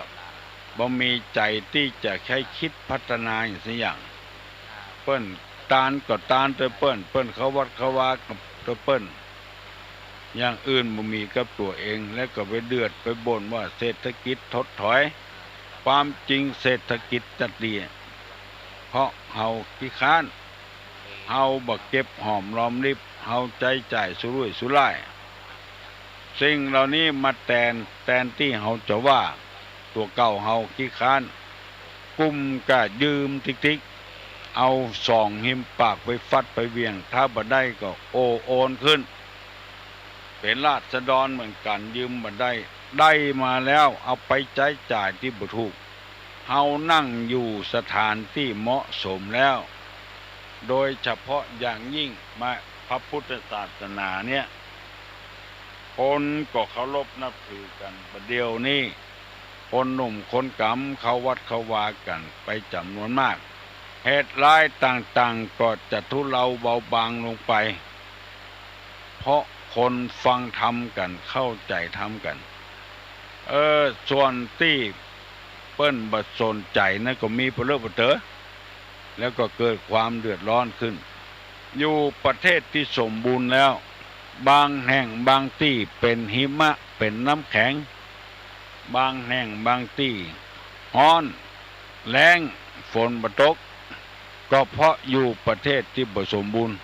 บ่มีใจ๋ตี้จะใค่คิดพัฒนาอะหยังสักอย่าง เปิ้นตานก็ตานตวยเปิ้น เปิ้นเข้าวัดเข้าวาก็ตวยเปิ้น อย่างอื่นบ่มีกับตั๋วเอง แล้วก็ไปเดือดไปบ่นว่าเศรษฐกิจถดถอย ความจริงเศรษฐกิจจัดดี เพราะเฮาขี้คร้าน เฮาบ่เก็บหอมรอมริบ เฮาใจ๊จ่ายสุรุ่ยสุร่าย สิ่งเหล่านี้มาแตน แตนตี้เฮาจะว่าตั๋วเก่าเฮาขี้ค้าน กุ้มก้ายืมติ๊กๆ เอาส่องหิมปากไปฟัดไปเหวียง ถ้าบ่ได้ก็โอ้โอนขึ้น เป๋นราษฎรเหมือนกั๋น ยืมบ่ได้ ได้มาแล้วเอาไปใจ๊จ่ายตี้บ่ถูก เฮานั่งอยู่สถานตี้เหมาะสมแล้ว โดยเฉพาะอย่างยิ่งมาพระพุทธศาสนาเนี่ย คนก็เคารพนับถือกั๋น บ่าเดี่ยวนี้ คนหนุ่มคนก๋ำเข้าวัดเข้าวากั๋นไปจ๋ำนวนมาก เหตุร้ายต่างๆ ก็จะทุเลาเบาบางลงไป เพราะคนฟังธรรมกั๋น เข้าใจ๋ธรรมกั๋น เออ ส่วนตี้เปิ้นบ่สนใจ๋นั้นก็มีปะเลอะปะเต๋อ แล้วก็เกิดความเดือดร้อนขึ้น อยู่ประเทศตี้สมบูรณ์แล้ว บางแห่งบางตี้เป๋นหิมะ เป๋นน้ำแข็ง บางแห่งบางตี้ฮ้อน แล้ง ฝนบ่ตก ก็เพราะอยู่ประเทศตี้บ่สมบูรณ์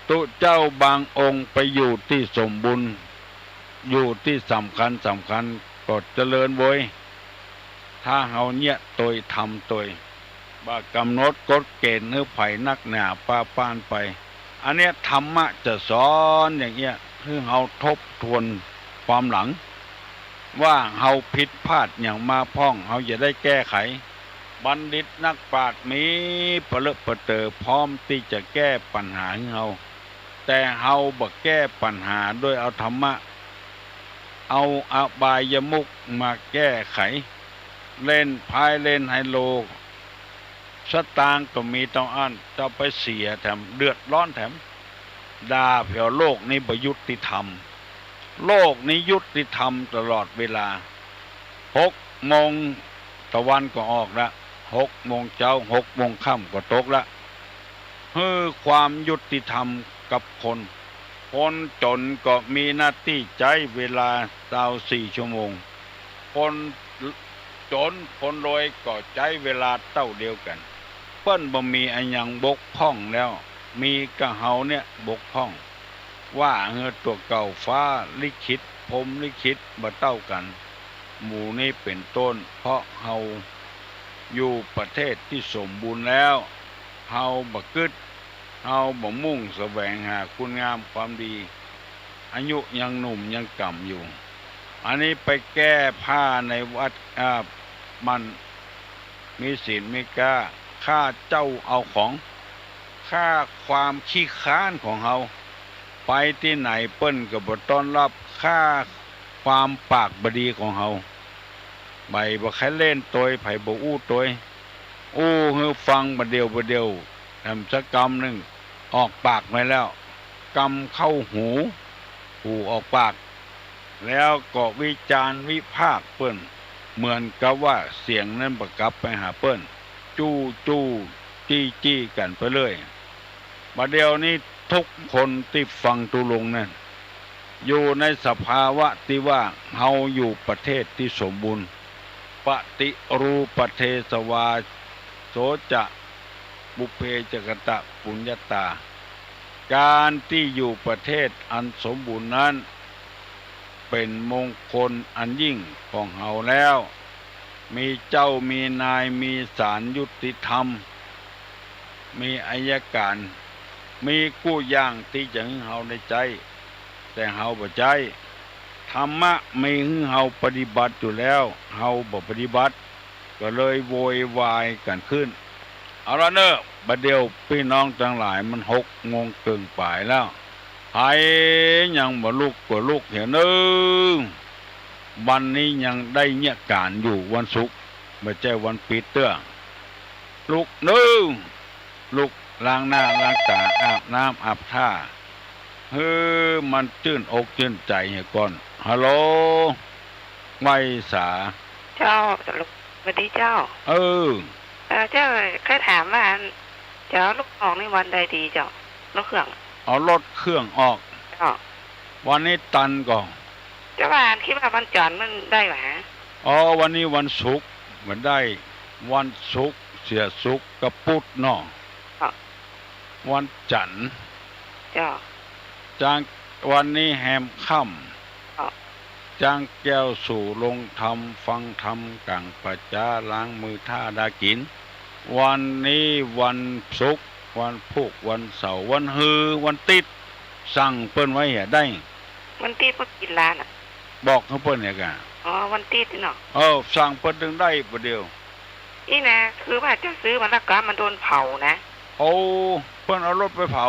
ตุ๊เจ้าบางองค์ไปอยู่ตี้สมบูรณ์ อยู่ตี้สำคัญสำคัญก็เจริญโวย ถ้าเฮาเยียะตวยทำตวย บ่ากำหนดกฎเกณฑ์หื้อใผนักหนาปาปานไป อันเนี้ยธรรมะจะสอนอย่างเอี้ย หื้อเฮาทบทวนความหลัง ว่าเฮาผิดพลาดหยังมาพ่อง เฮาจะได้แก้ไข บัณฑิตนักปราชญ์มีปะเลอะปะเต๋อ พร้อมตี้จะแก้ปัญหาหื้อเฮา แต่เฮาบ่แก้ปัญหาโดยเอาธรรมะ เอาอบายมุขมาแก้ไข เล่นไพ่เล่นไฮโล สตางค์ก็มีเต้าอั้น จะไปเสียแถมเดือดร้อนแถม ด่าเผียว โลกนี้บ่ยุติธรรม โลกนี้ยุติธรรมตลอดเวลา หกโมงตะวันก็ออกละ หกโมงเจ๊า หกโมงค่ำก็ตกละ หื้อความยุติธรรมกับคน คนจ๋นก็มีหน้าตี้ใจ๊เวลาซาวสี่ชั่วโมง คนจ๋นคนรวยก็ใจ๊เวลาเต้าเดียวกั๋น เปิ้นบ่มีอะหยังบกพร่องแล้ว มีก้าเฮาเนี่ยบกพร่อง ว่าหื้อตั๋วเก่าฟ้าลิขิต พรหมลิขิตบ่เต้ากั๋น หมู่นี้เป๋นต้น เพราะเฮาอยู่ประเทศตี้สมบูรณ์แล้ว เฮาบ่กึ๊ด เฮาบ่มุ่งแสวงหาคุณงามความดี อายุยังหนุ่มยังก๋ำอยู่ อันนี้ไปแก้ผ้าในวัด อ่า มันมีศีลมีก้า ฆ่าเจ้าเอาของ ฆ่าความขี้ค้านของเฮา ไปตี้ไหนเปิ้นก็บ่ต้อนรับ ฆ่าความปากบ่ดีของเฮา ใผบ่ใค่เล่นตวย ใผบ่อู้ตวย อู้หื้อฟังบ่าเดี่ยวบ่าเดี่ยว แถมสักกำนึ่ง ออกปากไปแล้ว กำเข้าหู หูออกปาก แล้วก็วิจารณ์วิพากษ์เปิ้น เหมือนกับว่าเสียงนั้นบ่กลับไปหาเปิ้น จู้จู้จี้จี้กั๋นไปเรื่อย บ่าเดี่ยวนี้ทุกคนตี้ฟังตุ๊รงค์นั้น อยู่ในสภาวะตี้ว่าเฮาอยู่ประเทศตี้สมบูรณ์ ปฏิรูปประเทศวา โสจะ ปุพเพจะกะตะปุญญาตา ก๋านตี้อยู่ประเทศอันสมบูรณ์นั้น เป๋นมงคลอันยิ่งของเฮาแล้ว มีเจ้ามีนาย มีศาลยุติธรรม มีอัยก๋าน มีกู้อย่างตี้จะหื้อเฮาได้ใจ๊ แต่เฮาบ่ใจ๊ ธรรมะมีหื้อเฮาปฏิบัติอยู่แล้ว เฮาบ่ปฏิบัติ ก็เลยโวยวายกั๋นขึ้น เอาละเน่อ บ่าเดี่ยวปี้น้องตังหลาย มันหกโมงเกิ่งป๋ายแล้ว ใผยังบ่ลุกก็ลุกเหียเน่อ วันนี้ยังได้เยียะก๋านอยู่ วันศุกร์ บ่ใจ้วันปิดเตื้อ ลุกเน่อ ลุกล้างหน้าล้างต๋า อาบน้ำอาบท่า หื้อมันจื้นอกจื้นใจ๋เหียก่อน ฮัลโหล ไหว้สา เจ้า สวัสดีเจ้า เออ เออ เจ้า ใค่ถามว่า อัน จะเอารถออกนี่วันใดดีเจ้า รถเครื่อง เอารถเครื่องออก เจ้า วันนี้ตันก่อ เจ้าว่า อัน กึ๊ดว่าวันจ๋ารย์มันได้บ่ฮะ อ๋อ วันนี้วันศุกร์ บ่ได้ วันศุกร์ เสียศุกร์กับปุธเนาะ เจ้า วันจั๋นทร์ เจ้า จาง วันนี้แฮมค่ำ เจ้า จางแก้วสู่โฮงธรรม ฟังธรรมก๋างป่าจ๊า ล้างมือถ้าดากิ๋น วันนี้วันศุกร์ วันพูก วันเสาร์ วันฮือ วันติ๊ด สั่งเปิ้นไว้เหียได้ วันติ๊ดเปิ้นปิดร้านอะ บอกหื้อเปิ้นเหียก่า อ๋อ วันติ๊ดนี่เนาะ เออ สั่งเปิ้นตึงได้บ่าเดี่ยว อี้นะ คือว่าเจ้าซื้อมาแล้วก็มันโดนเผานะ โอ้ เปิ้นเอารถไปเผา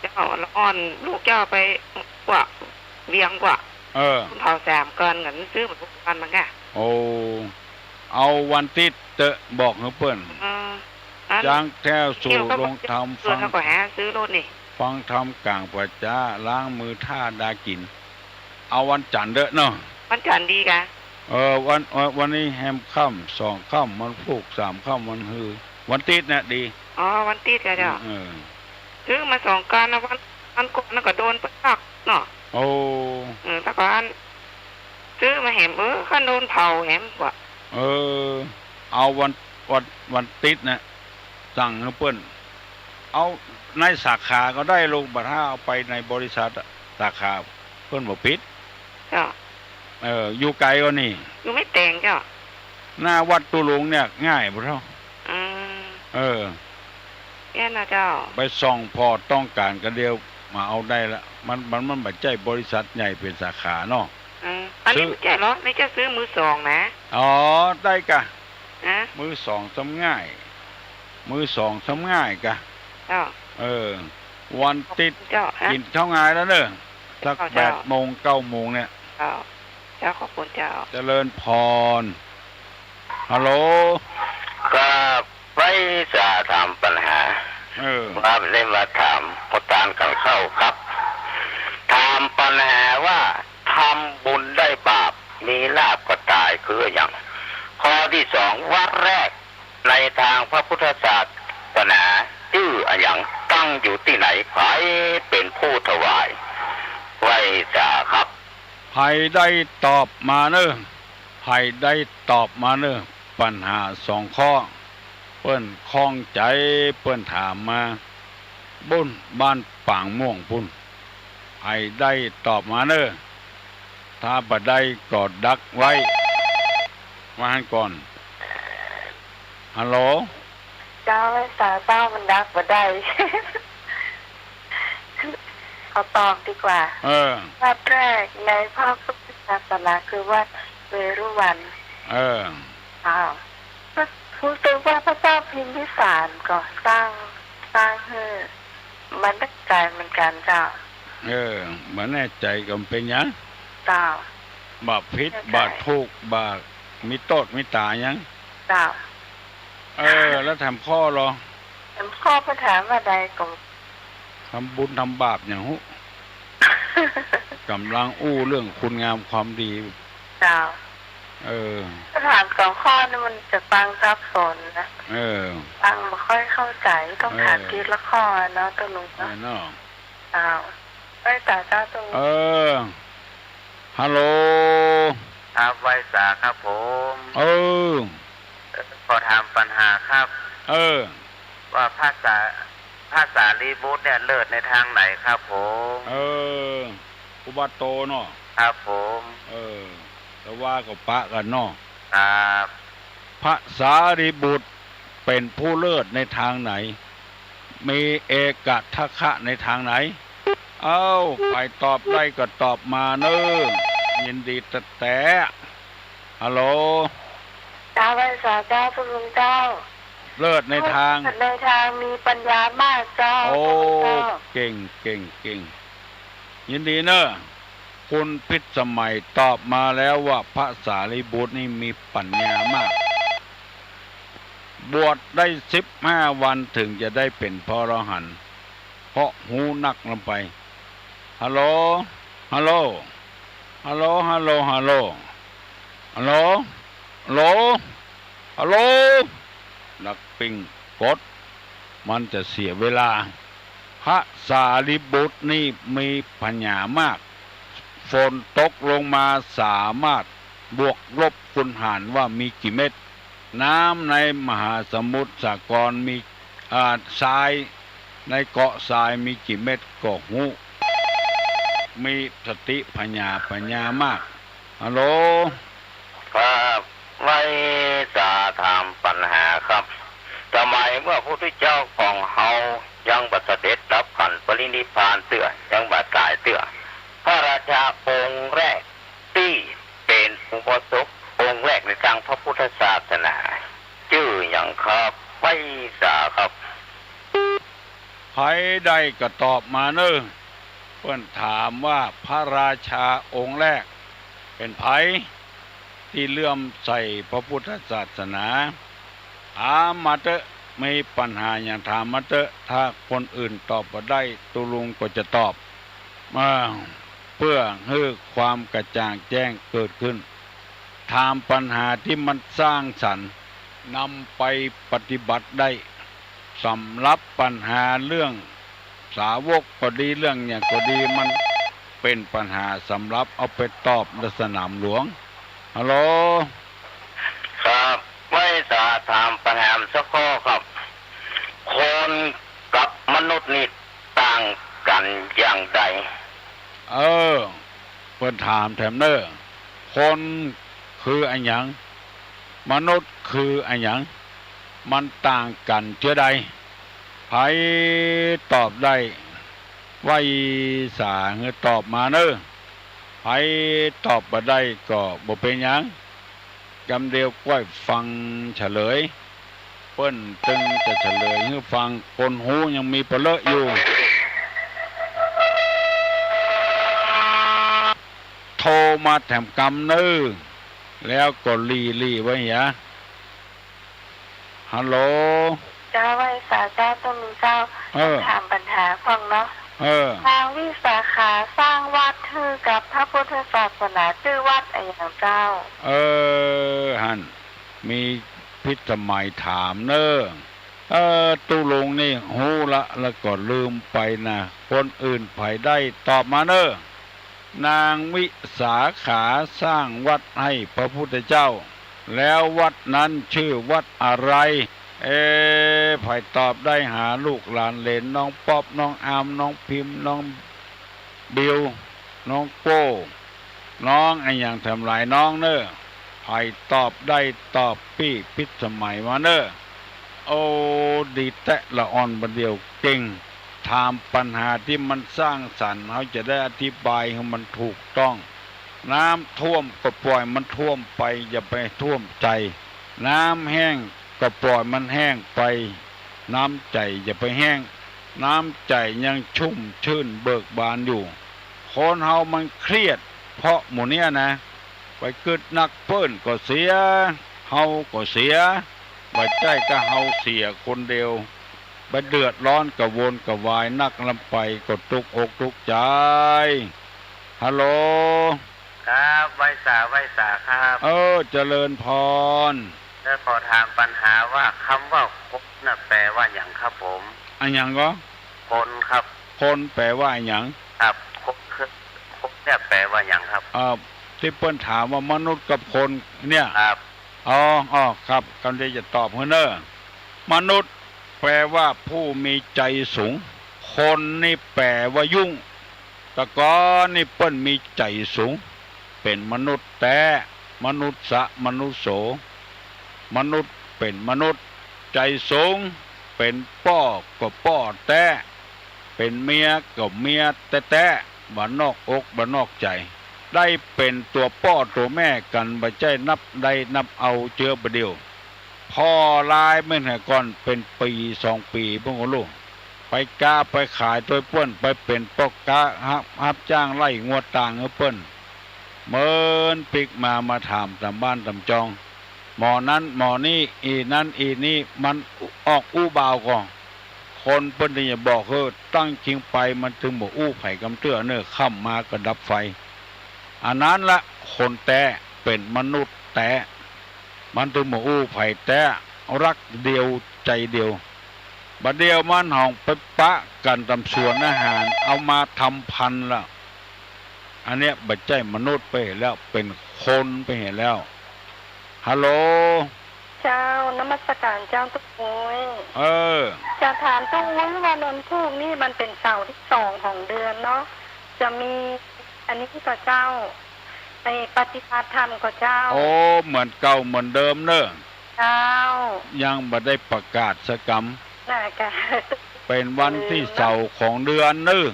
เจ้า ละอ่อนลูกเจ้าไปกว่า เวียงกว่า เออ เผาสามก้อน กั๋นซื้อมาทุกวันมันก่ะ โอ้ เอาวันติ๊ดเต๊อะ บอกหื้อเปิ้น เออ อัน จางแก้วสู่โฮงธรรม ฟัง เฮาก็หาซื้อรถนี่ ฟังธรรมก๋างป่าจ๊า ล้างมือถ้าดากิ๋น เอาวันจันทร์เต๊อะเนาะ วันจันทร์ดีก่า เออ วัน วัน วันนี้แฮมค่ำ สองค่ำ วันพูก สามค่ำ วันฮือ วันติ๊ดเนี่ยดี อ๋อ วันติ๊ดก่าเจ้า เออ ซื้อมาสองก้อนนะ วัน วันก่อนนั่นก็โดนเปิ้นลักเนาะ โอ้ เออ แล้วก็อัน ซื้อมาแหม เออ ก็โดนเผาแหมกว่า เออ เอาวัน วัน วันติ๊ดนะ สั่งหื้อเปิ้น เอาในสาขาก็ได้ลูก บ่ถ้าเอาไปในบริษัทอะ สาขาเปิ้นบ่ปิด เจ้า เออ อยู่ไก๋ก่อนี่ อยู่แม่แตงเจ้า หน้าวัดตุ๊ลุงเนี่ย ง่ายบ่าเฒ่า อืม เออ เนี่ยนะเจ้า ไปส่องผ่อต้องก๋านก็เดี่ยวมาเอาได้ละ มัน มัน มันบ่ใจ้บริษัทใหญ่เป๋นสาขาเนาะ อืม อันนี้ ซื้อ บ่ใจ้เหรอ นี่เจ้าซื้อมือสองนะ อ๋อ ได้ก่า ฮะ มือสองซ้ำง่าย มือสองซ้ำง่ายก่า เจ้า เออ วันติ๊ด เจ้า ฮะ กิ๋นข้าวงายแล้วเน่อ สัก เจ้า เจ้า แปดโมง เก้าโมงเนี่ย เจ้า เจ้า ขอบคุณเจ้า เจริญพร ฮัลโหล ครับ ไหว้สาถามปัญหา เออ ว่าได้มาถามประสานกั๋นเข้าครับ ถามปัญหาว่า ทำบุญได้บาป มีลาภก็ต๋าย คืออะหยัง ข้อตี้สอง วัดแรกในตางพระพุทธศาสนา จื้ออะหยัง ตั้งอยู่ตี้ไหน ใผเป๋นผู้ถวาย ไหว้สาครับ ใผได้ตอบมาเน่อ ใผได้ตอบมาเน่อ ปัญหาสองข้อ เปิ้นข้องใจ๋ เปิ้นถามมา บุ้นบ้านปางม่วงปุ้น ใผได้ตอบมาเน่อ ถ้าบ่ได้ก็ดักไว้ ว่าหั้นก่อน ฮัลโหล เจ้า ไหว้สาเจ้า มันดักบ่ได้ ขอตอบดีกว่า เออ วัดแรกในพระพุทธศาสนาคือวัดเวรุวัน เออ อ้าว รู้สึกว่าพระเจ้าพิมพิสารก็สร้าง สร้างหื้อ บ่แน่ใจ๋เหมือนกั๋นเจ้า เออ บ่แน่ใจ๋ก็บ่เป๋นหยัง เจ้า บ่ผิด แน่ใจ๋ บ่ถูก บ่มีโต้ษมีต๋าหยัง เจ้า เออ แล้วถามข้อลอ ถามข้อ เปิ้นถามว่าใดก็ ทำบุญทำบาปหยังฮู้ ก่ำลังอู้เรื่องคุณงามความดี เจ้า เออ ถ้าถามสองข้อนี่มันจะฟังสับสนนะ เออ ฟังบ่ค่อยเข้าใจ๋ ต้องถาม เออ ทีละข้อเนาะ ตุ๊ลุง เออ เนาะ เนาะ เจ้า ไหว้สาเจ้า ตุ๊ลุง เออ ฮัลโหล ครับ ไหว้สาครับผม เออ เอ่อ ขอถามปัญหาครับ เออ ว่าพระสา พระสารีบุตรเนี่ยเลิศในตางไหนครับผม เออ อุบัติโตเนาะ ครับผม เออ แต่ว่าก็ปะกั๋นเนาะ ครับ พระสารีบุตรเป๋นผู้เลิศในตางไหน มีเอกัตถะในตางไหน เอ้า ใผตอบได้ก็ตอบมาเน่อ ยินดีแต๊ๆ ฮัลโหล เจ้า ไหว้สาเจ้า ตุ๊ลุงเจ้า เลิศในตาง ในตางมีปัญญามากเจ้า โอ้ ตุ๊ลุงเจ้า เก่ง เก่ง เก่ง ยินดีเน่อ คุณพิษสมัยตอบมาแล้วว่าพระสารีบุตรนี่มีปัญญามาก บวชได้สิบห้าวันถึงจะได้เป๋นพระอรหันต์ เพราะฮู้นักล้ำไป ฮัลโหล ฮัลโหล ฮัลโหล ฮัลโหล ฮัลโหล ฮัลโหล ฮัลโหล ฮัลโหล นักปิ้งกด มันจะเสียเวลา พระสารีบุตรนี่มีปัญญามาก ฝนตกลงมาสามารถบวกลบคูณหารว่ามีกี่เม็ด น้ำในมหาสมุทรสากรมี อ่า ทราย ในเกาะทรายมีกี่เม็ดก็ฮู้ มีสติผญาปั๋ญญามาก ฮัลโหล ครับ ไหว้สาถามปั๋ญหาครับ สมัยเมื่อพระพุทธเจ้าของเฮายังบ่เสด็จดับขันธ์ปรินิพพานเตื้อ ยังบ่ต๋ายเตื้อ พระราชาองค์แรกตี้เป๋นอุโบสถองค์แรกในตางพระพุทธศาสนา จื้อหยังครับ ไหว้สาครับ ใผได้ก็ตอบมาเน่อ เปิ้นถามว่าพระราชาองค์แรกเป๋นใผ ตี้เลื่อมใสพระพุทธศาสนา ถามมาเต๊อะ มีปั๋ญหาหยังถามมาเต๊อะ ถ้าคนอื่นตอบบ่ได้ ตุ๊ลุงก็จะตอบ อ่า เปื้อหื้อความกระจ่างแจ้งเกิดขึ้น ถามปั๋ญหาตี้มันสร้างสรรค์ นำไปปฏิบัติได้ สำหรับปั๋ญหาเรื่องสาวกก็ดี เรื่องหยังก็ดี มันเป๋นปั๋ญหาสำหรับเอาไปตอบในสนามหลวง ฮัลโหล ครับ ไหว้สาถามปั๋ญหาสักข้อครับ คนกับมนุษย์นี่ต่างกั๋นอย่างใด เออ เปิ้นถามแถมเน่อ คนคืออะหยัง มนุษย์คืออะหยัง มันต่างกั๋นเจื้อใด ใผตอบได้ ไหว้สาหื้อตอบมาเน่อ ใผตอบบ่ได้ก็บ่เป๋นหยัง กำเดียวก้อยฟังเฉลย เปิ้นตึงจะเฉลยหื้อฟัง คนฮู้ยังมีปะเลอะอยู่ โทรมาแถมกำเน่อ แล้วก็หลีๆ ไว้เหีย ฮัลโหล เจ้า ไหว้สาเจ้า ตุ๊ลุงเจ้า เออ ถามปั๋ญหาพ่องเนาะ เออ นางวิสาขาสร้างวัดหื้อกับพระพุทธศาสนา จื้อวัดอะหยังเจ้า เออ หั้น มีพิสมัยถามเน่อ เออ ตุ๊ลุงนี่ฮู้ละ แล้วก็ลืมไปนะ คนอื่นใผได้ตอบมาเน่อ นางวิสาขาสร้างวัดให้พระพุทธเจ้า แล้ววัดนั้นชื่อวัดอะไร เอ ใผตอบได้หาลูกหลานเหลน น้องป๊อป น้องอาร์ม น้องพิมพ์ น้องบิว น้องโก้ น้องอะหยังแถมหลายน้องเน่อ ใผตอบได้ตอบปี้พิสมัยมาเน่อ โอ้ ดีแต๊ละอ่อนบ่าเดี่ยวเก่ง ถามปั๋ญหาตี้มันสร้างสรรค์ เฮาจะได้อธิบายหื้อมันถูกต้อง น้ำท่วมก็ปล่อยมันท่วมไป อย่าไปท่วมใจ๋ น้ำแห้งก็ปล่อยมันแห้งไป น้ำใจ๋อย่าไปแห้ง น้ำใจ๋ยังชุ่มชื่นเบิกบานอยู่ คนเฮามันเครียดเพราะหมู่เนี้ยนะ ไปกึ๊ดนักเปิ้นก็เสีย เฮาก็เสีย บ่ใจ้ก้าเฮาเสียคนเดียว ไปเดือดร้อนกระวนกระวายนักล้ำไปก็ตุ๊กอกตุ๊กใจ๋ ฮัลโหล ครับ ไหว้สา ไหว้สาครับ เออ เจริญพร แล้วขอถามปั๋ญหาว่า กำว่าคนน่ะแป๋ว่าหยังครับผม อะหยังก็ คนครับ คนแป๋ว่าอะหยัง ครับ คนคือ คนเนี่ยแป๋ว่าหยังครับ เอ่อ ตี้เปิ้นถามว่ามนุษย์กับคนเนี่ย ครับ อ๋อ อ๋อ ครับ กำลังจะตอบหื้อเน่อ มนุษย์แป๋ว่าผู้มีใจ๋สูง คนนี่แป๋ว่ายุ่ง แต่ก่อนนี่เปิ้นมีใจ๋สูง เป๋นมนุษย์แต๊ มนุสสะมนุสโส มนุษย์เป๋นมนุษย์ ใจ๋สูง เป๋นป้อก็ป้อแต๊ เป๋นเมียก็เมียแต๊ๆ บ่นอกอกบ่นอกใจ๋ ได้เป๋นตั๋วป้อตั๋วแม่กั๋น บ่ใจ้นับได้นับเอาเจื้อบ่าเดี่ยว ผ่อลายเม่นหาก่อนเป๋นปี๋สองปี๋ เปิ้นก็ฮู้ ไปก๊าไปขายตวยเปิ้น ไปเป๋นป้อก๊า ฮับ ฮับจ้างไล่งัวตางหื้อเปิ้น เมินปิ๊กมา มาถามต๋ามบ้านต๋ามจอง หมอนั้นหมอนี้ อี่นั้นอี่นี้ มันออกอู้บ่าวก่อ คนเปิ้นตี้จะบอกหื้อ ตั้งจริงไปมันตึงบ่อู้ใผกำเตื้อเน่อ ค่ำมาก็ดับไฟ อันนั้นละคนแต๊ เป๋นมนุษย์แต๊ มันตึงบ่อู้ใผแต๊ ฮักเดียวใจ๋เดียว บ่าเดี่ยวมันหองไปปะกั๋นต๋ามสวนอาหาร เอามาทำพันธุ์ละ อันเนี้ยบ่ใจ้มนุษย์ไปเหียแล้ว เป๋นคนไปเหียแล้ว ฮัลโหล เจ้า นมัสก๋านเจ้าตุ๊กอุ๊ย เออ จะถามตุ๊กอุ๊ยว่าวันพูกนี่มันเป๋นเสาร์ตี้สองของเดือนเนาะ จะมีอันนี้ก่อเจ้า ไปปฏิบัติธรรมก่อเจ้า โอ้ เหมือนเก่าเหมือนเดิมเนอะ เจ้า ยังบ่ได้ประกาศสักกำ น่าจะ เป๋นวันตี้เสาร์ของเดือนเนอะ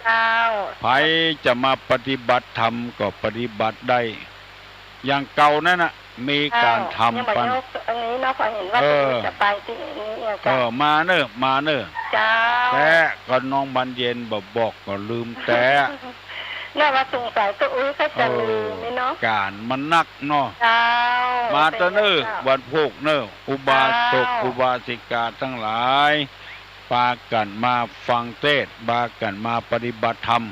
เจ้า ใผจะมาปฏิบัติธรรมก็ปฏิบัติได้ อย่างเก่านั่นน่ะ มีก๋านทำปัน ยังบ่ยกอันนี้เนาะ เพราะเห็นว่า เออ จะไปตี้นี่เนี่ย เออ เจ้า มาเน่อ มาเน่อ เจ้า แต๊ ก็น้องบานเย็นบ่บอกก็ลืมแต๊ น่าว่าสงสัยตะอุ๊ยก็จะลืมนี่เนาะ เออ ก๋านมันนักเนาะ เจ้า มาเต๊อะเน่อ เจ้า วันพูกเน่อ อุบาสก เจ้า อุบาสิกาตังหลาย ปากั๋นมาฟังเตสน์ ปากั๋นมาปฏิบัติธรรม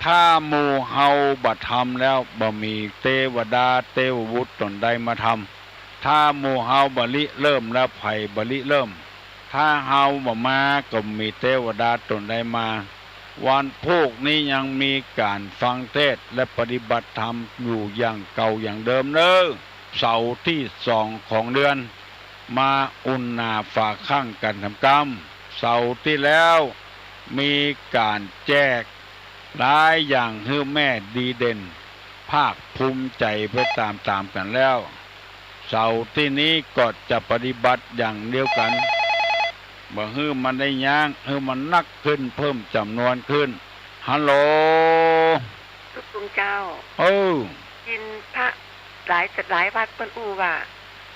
ถ้าหมู่เฮาบ่ทำแล้ว บ่มีเตวดาเตวบุตรต๋นใดมาทำ ถ้าหมู่เฮาบ่ริเริ่มแล้ว ใผบ่ริเริ่ม ถ้าเฮาบ่มาก็บ่มีเตวดาต๋นใดมา วันพูกนี้ยังมีก๋านฟังเตสน์และปฏิบัติธรรมอยู่อย่างเก่าอย่างเดิมเน่อ เสาร์ตี้สองของเดือน มาอุ่นหน้าฝาข้างกั๋นทำกำ เสาร์ตี้แล้วมีก๋านแจกหลายอย่างหื้อแม่ดีเด่น ภาคภูมิใจ๋ไปต๋ามๆ กั๋นแล้ว เสาร์ตี้นี้ก็จะปฏิบัติอย่างเดียวกั๋น บ่หื้อมันได้ย้าง หื้อมันนักขึ้น เพิ่มจ๋ำนวนขึ้น ฮัลโหล ตุ๊กตุงเจ้า เออ ยินพระหลาย หลายวัดเปิ้นอู้ว่า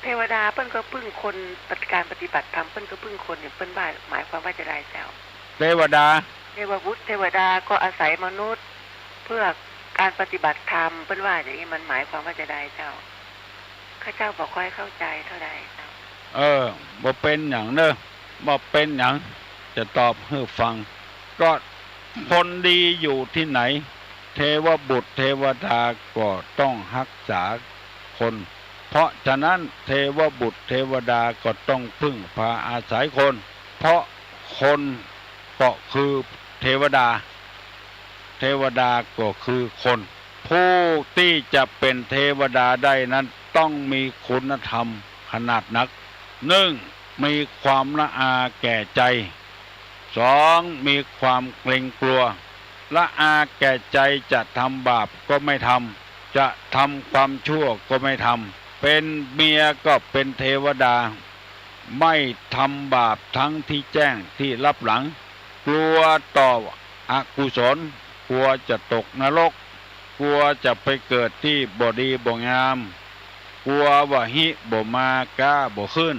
เทวดาเปิ้นก็พึ่งคน ปฏิ ก๋านปฏิบัติธรรมเปิ้นก็พึ่งคน เนี่ย เปิ้นว่าหมายความว่าจาใดเจ้า เทวดา เทวบุตรเทวดาก็อาศัยมนุษย์ เพื่อก๋านปฏิบัติธรรม เปิ้นว่าอย่างนี้ มันหมายความว่าจาใดเจ้า ข้าเจ้าบ่ค่อยเข้าใจ๋เต้าใดเจ้า เออ บ่เป๋นหยังเน่อ บ่เป๋นหยัง จะตอบหื้อฟัง ก็คนดีอยู่ตี้ไหน เทวบุตรเทวดาก็ต้องฮักษาคน เพราะฉะนั้นเทวบุตรเทวดาก็ต้องพึ่งพาอาศัยคน เพราะคนก็คือเทวดา เทวดาก็คือคน ผู้ตี้จะเป๋นเทวดาได้นั้นต้องมีคุณธรรมขนาดนัก นึ่ง มีความละอาแก่ใจ๋ สอง มีความเกรงกลัว ละอาแก่ใจ๋ จะทำบาปก็ไม่ทำ จะทำความชั่วก็ไม่ทำ เป๋นเมียก็เป๋นเทวดา ไม่ทำบาปทั้งตี้แจ้งตี้ลับหลัง กลัวต่ออกุศล กลัวจะตกนรก กลัวจะไปเกิดตี้บ่ดีบ่งาม กลัวว่าหิบ่มาก๊าบ่ขึ้น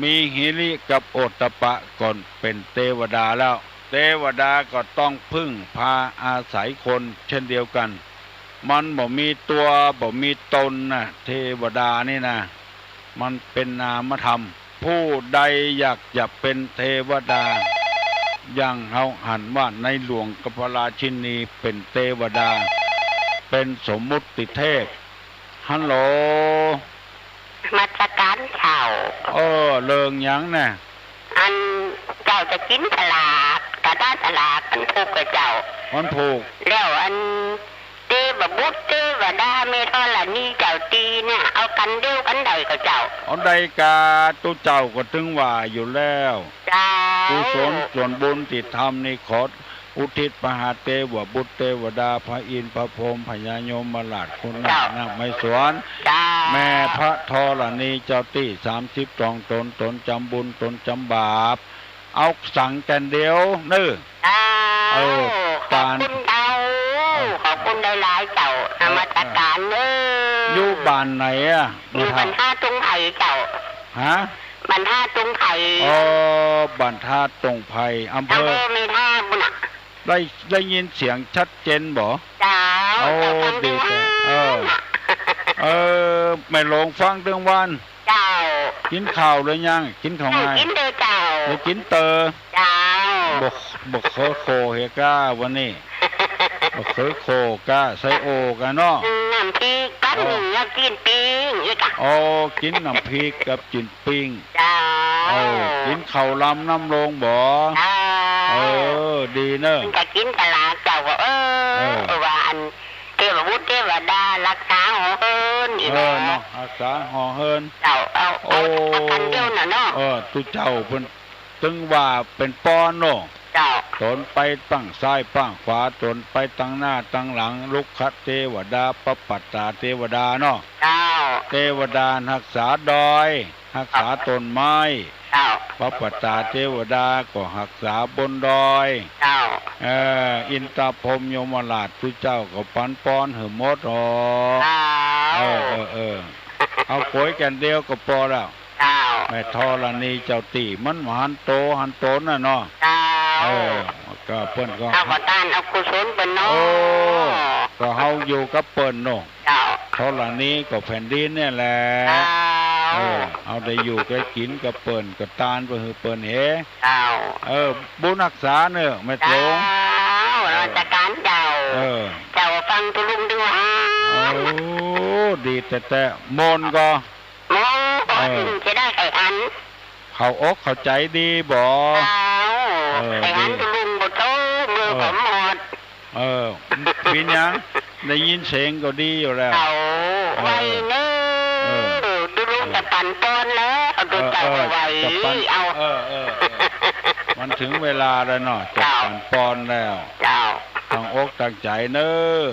มีหิริกับโอตตัปปะก็เป๋นเตวดาแล้ว เตวดาก็ต้องพึ่งพาอาศัยคนเช่นเดียวกั๋น มันบ่มีตั๋วบ่มีต๋นนะ เตวดานี่นะ มันเป๋นนามธรรม ผู้ใดอยากจะเป๋นเตวดา อย่างเฮาหันว่าในหลวงกับพระราชินีเป๋นเตวดา เป๋นสมมุติเทพ ฮัลโหล นมัสก๋านเจ้า เออ เรื่องหยังน่ะ อันเจ้าจะกิ๋นสลาก กาตาสลากวันพูกก่อเจ้า วันพูก แล้วอันเตวบุตรเตวดาแม่ธรณีเจ้าตี้เนี่ย เอากั๋นเดียวกั๋นได้ก่อเจ้า เอาได้กา ตุ๊เจ้าก็ตึงว่าอยู่แล้ว เจ้า กุศลส่วนบุญตี้ทำนี่ขอ อุทิศไปหาเตวบุตรเตวดา พระอินทร์พระพรหมพญายมราชคุณนาค เจ้า นาคไม้สวน เจ้า แม่พระธรณีเจ้าตี้สามสิบสองต๋น ต๋นจ๋ำบุญต๋นจ๋ำบาป เอาสังแก่นเดียวเน่อ เจ้า เออ ขอบคุณเจ้า เออ ขอบคุณหลายๆ เจ้า เออ นมัสก๋านเน่อ อยู่บ้านไหนอะ อยู่บ้านท่าตุงไผ่เจ้า ฮะ บ้านท่าตุงไผ่ อ๋อ บ้านท่าตุงไผ่ อำเภอ อำเภอแม่ทะปู้นน่ะ ได้ ได้ยินเสียงชัดเจนบ่ เจ้า โอ้ เจ้าฟัง ดี ดี เจ้า มาก เออ น่ะ เออ แม่หลวงฟังตึงวัน เจ้า กิ๋นข้าวหรือยัง กิ๋นข้าว ยัง ไง กิ๋นเต๊อะเจ้า ได้กิ๋นเต๊อะ เจ้า บ่ บ่เคิดโคเฮก้าวันนี้ บ่เคิดโคก้า ไส้โอก้าเนาะ น้ำพริกกับ อ๋อ นี่ กิ๋นปิ้ง อีกอะ อ๋อ กิ๋นน้ำพริกกับกิ๋น ปิ้ง เจ้า เออ กิ๋นข้าวลำน้ำลงบ่ เจ้า เออ ดีเน่อ มันก็กิ๋นตลาดเจ้าก็ เออ เออ ว่าอันเตวบุตรเตวดาฮักษาหอเฮิรนอีก เออ นะ เนาะ ฮักษาหอเฮิรน เจ้า เอา เอา โอ้ เอากั๋นเดียวน่ะเนาะ เออ ตุ๊เจ้าเปิ้นตึงว่าเป๋นป้อเนาะ เจ้า ต๋นไปป้างซ้ายป้างขวา ต๋นไปตังหน้าตังหลัง รุกขเตวดา ปปัตตาเตวดาเนาะ เจ้า เตวดาฮักษาดอย ฮักษาต้นไม้ เจ้า ปปัตตาเตวดาก็ฮักษาบนดอย เจ้า เออ อินทพรหมยมราช ตุ๊เจ้าก็ปันปอนหื้อหมดอ๋อ เจ้า เออ เออ เออ เอาก๋วยแก่นเดียวก็ปอแล้ว เจ้า แม่ธรณีเจ้าตี้มันบ่หันโตหันต๋นน่ะเนาะ เจ้า เออ ก็เปิ้นก็ เฮาก็ต้านเอากุศลเปิ้นเนาะ โอ้ ก็เฮาอยู่กับเปิ้นเนาะ เจ้า ธรณีก็แผ่นดินเนี่ยแหละ เจ้า เออ เฮาได้อยู่ได้กิ๋นกับเปิ้น ก็ต้านไปหื้อเปิ้นเฮ เจ้า เออ บุญฮักษาเน่อแม่โตง เจ้า นมัสก๋านเจ้า เออ เจ้าฟังตุ๊ลุงตึงว่า โอ้ ดีแต๊ๆ มนต์ก็ โอ้ เออ จะได้ไข่อัน เข้าอกเข้าใจ๋ดีบ่ เจ้า เออ ไข่อัน ดี ตุ๊ลุงบ่โต มือ เออ ผมหมด เออ เป๋นหยัง ได้ยินเสียงก็ดีอยู่แล้ว เจ้า เออ ไวเน่อ เออ ตุ๊ลุงจะปันปอนแล้ว เอาตุ๊เจ้า เออ ไว จะปัน เอา เออ เออ เออ มันเถิงเวลาแล้วเนาะ จะ เจ้า ปันปอนแล้ว เจ้า ตั้งอกตั้งใจ๋เน่อ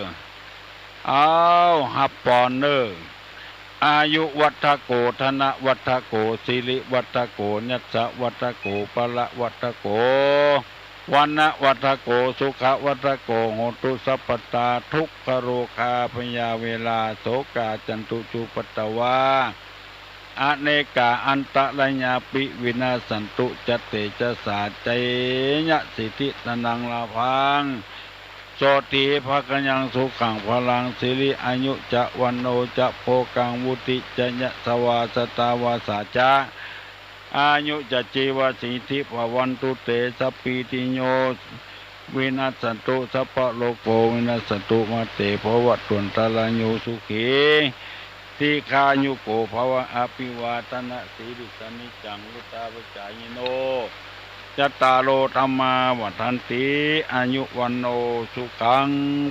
อ้าว ฮับปอนเน่อ อายุวัฑโฆ ธนวัฑโฆ สิริวัฑโฆ ยัสสะวัฑโฆ พละวัฑโฆ วรรณะวัฑโฆ สุขะวัฑโฆ โหตุสัพพตา ทุกขโรคาพยาเวรา โศกาจันตุจุปัตตวา อเนกาอันตรายาปิ วินัสสันตุ จะเตจะสา ชัยยะสิทธิธนังลาภัง โสตถีภะคะยัง สุขังพลัง สิริอายุจะ วัณโณจะ โภคัง วุฒิจะ ยะสะวา สะตาวาสาจะ อายุจะ จีวะสิทธิ ภะวันตุเต สัพพีติโย วินัสสันตุ สัพพะโรโค วินัสสันตุ มาเต ภะวัตวันตะราโย สุขี ทีฆายุโก ภะวะ อภิวาทะนะสีลิสสะ นิจจัง วุฑฒาปะจายิโน จัตตาโร ธัมมา วัฑฒันติ อายุ วัณโณ สุขัง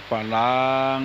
พลัง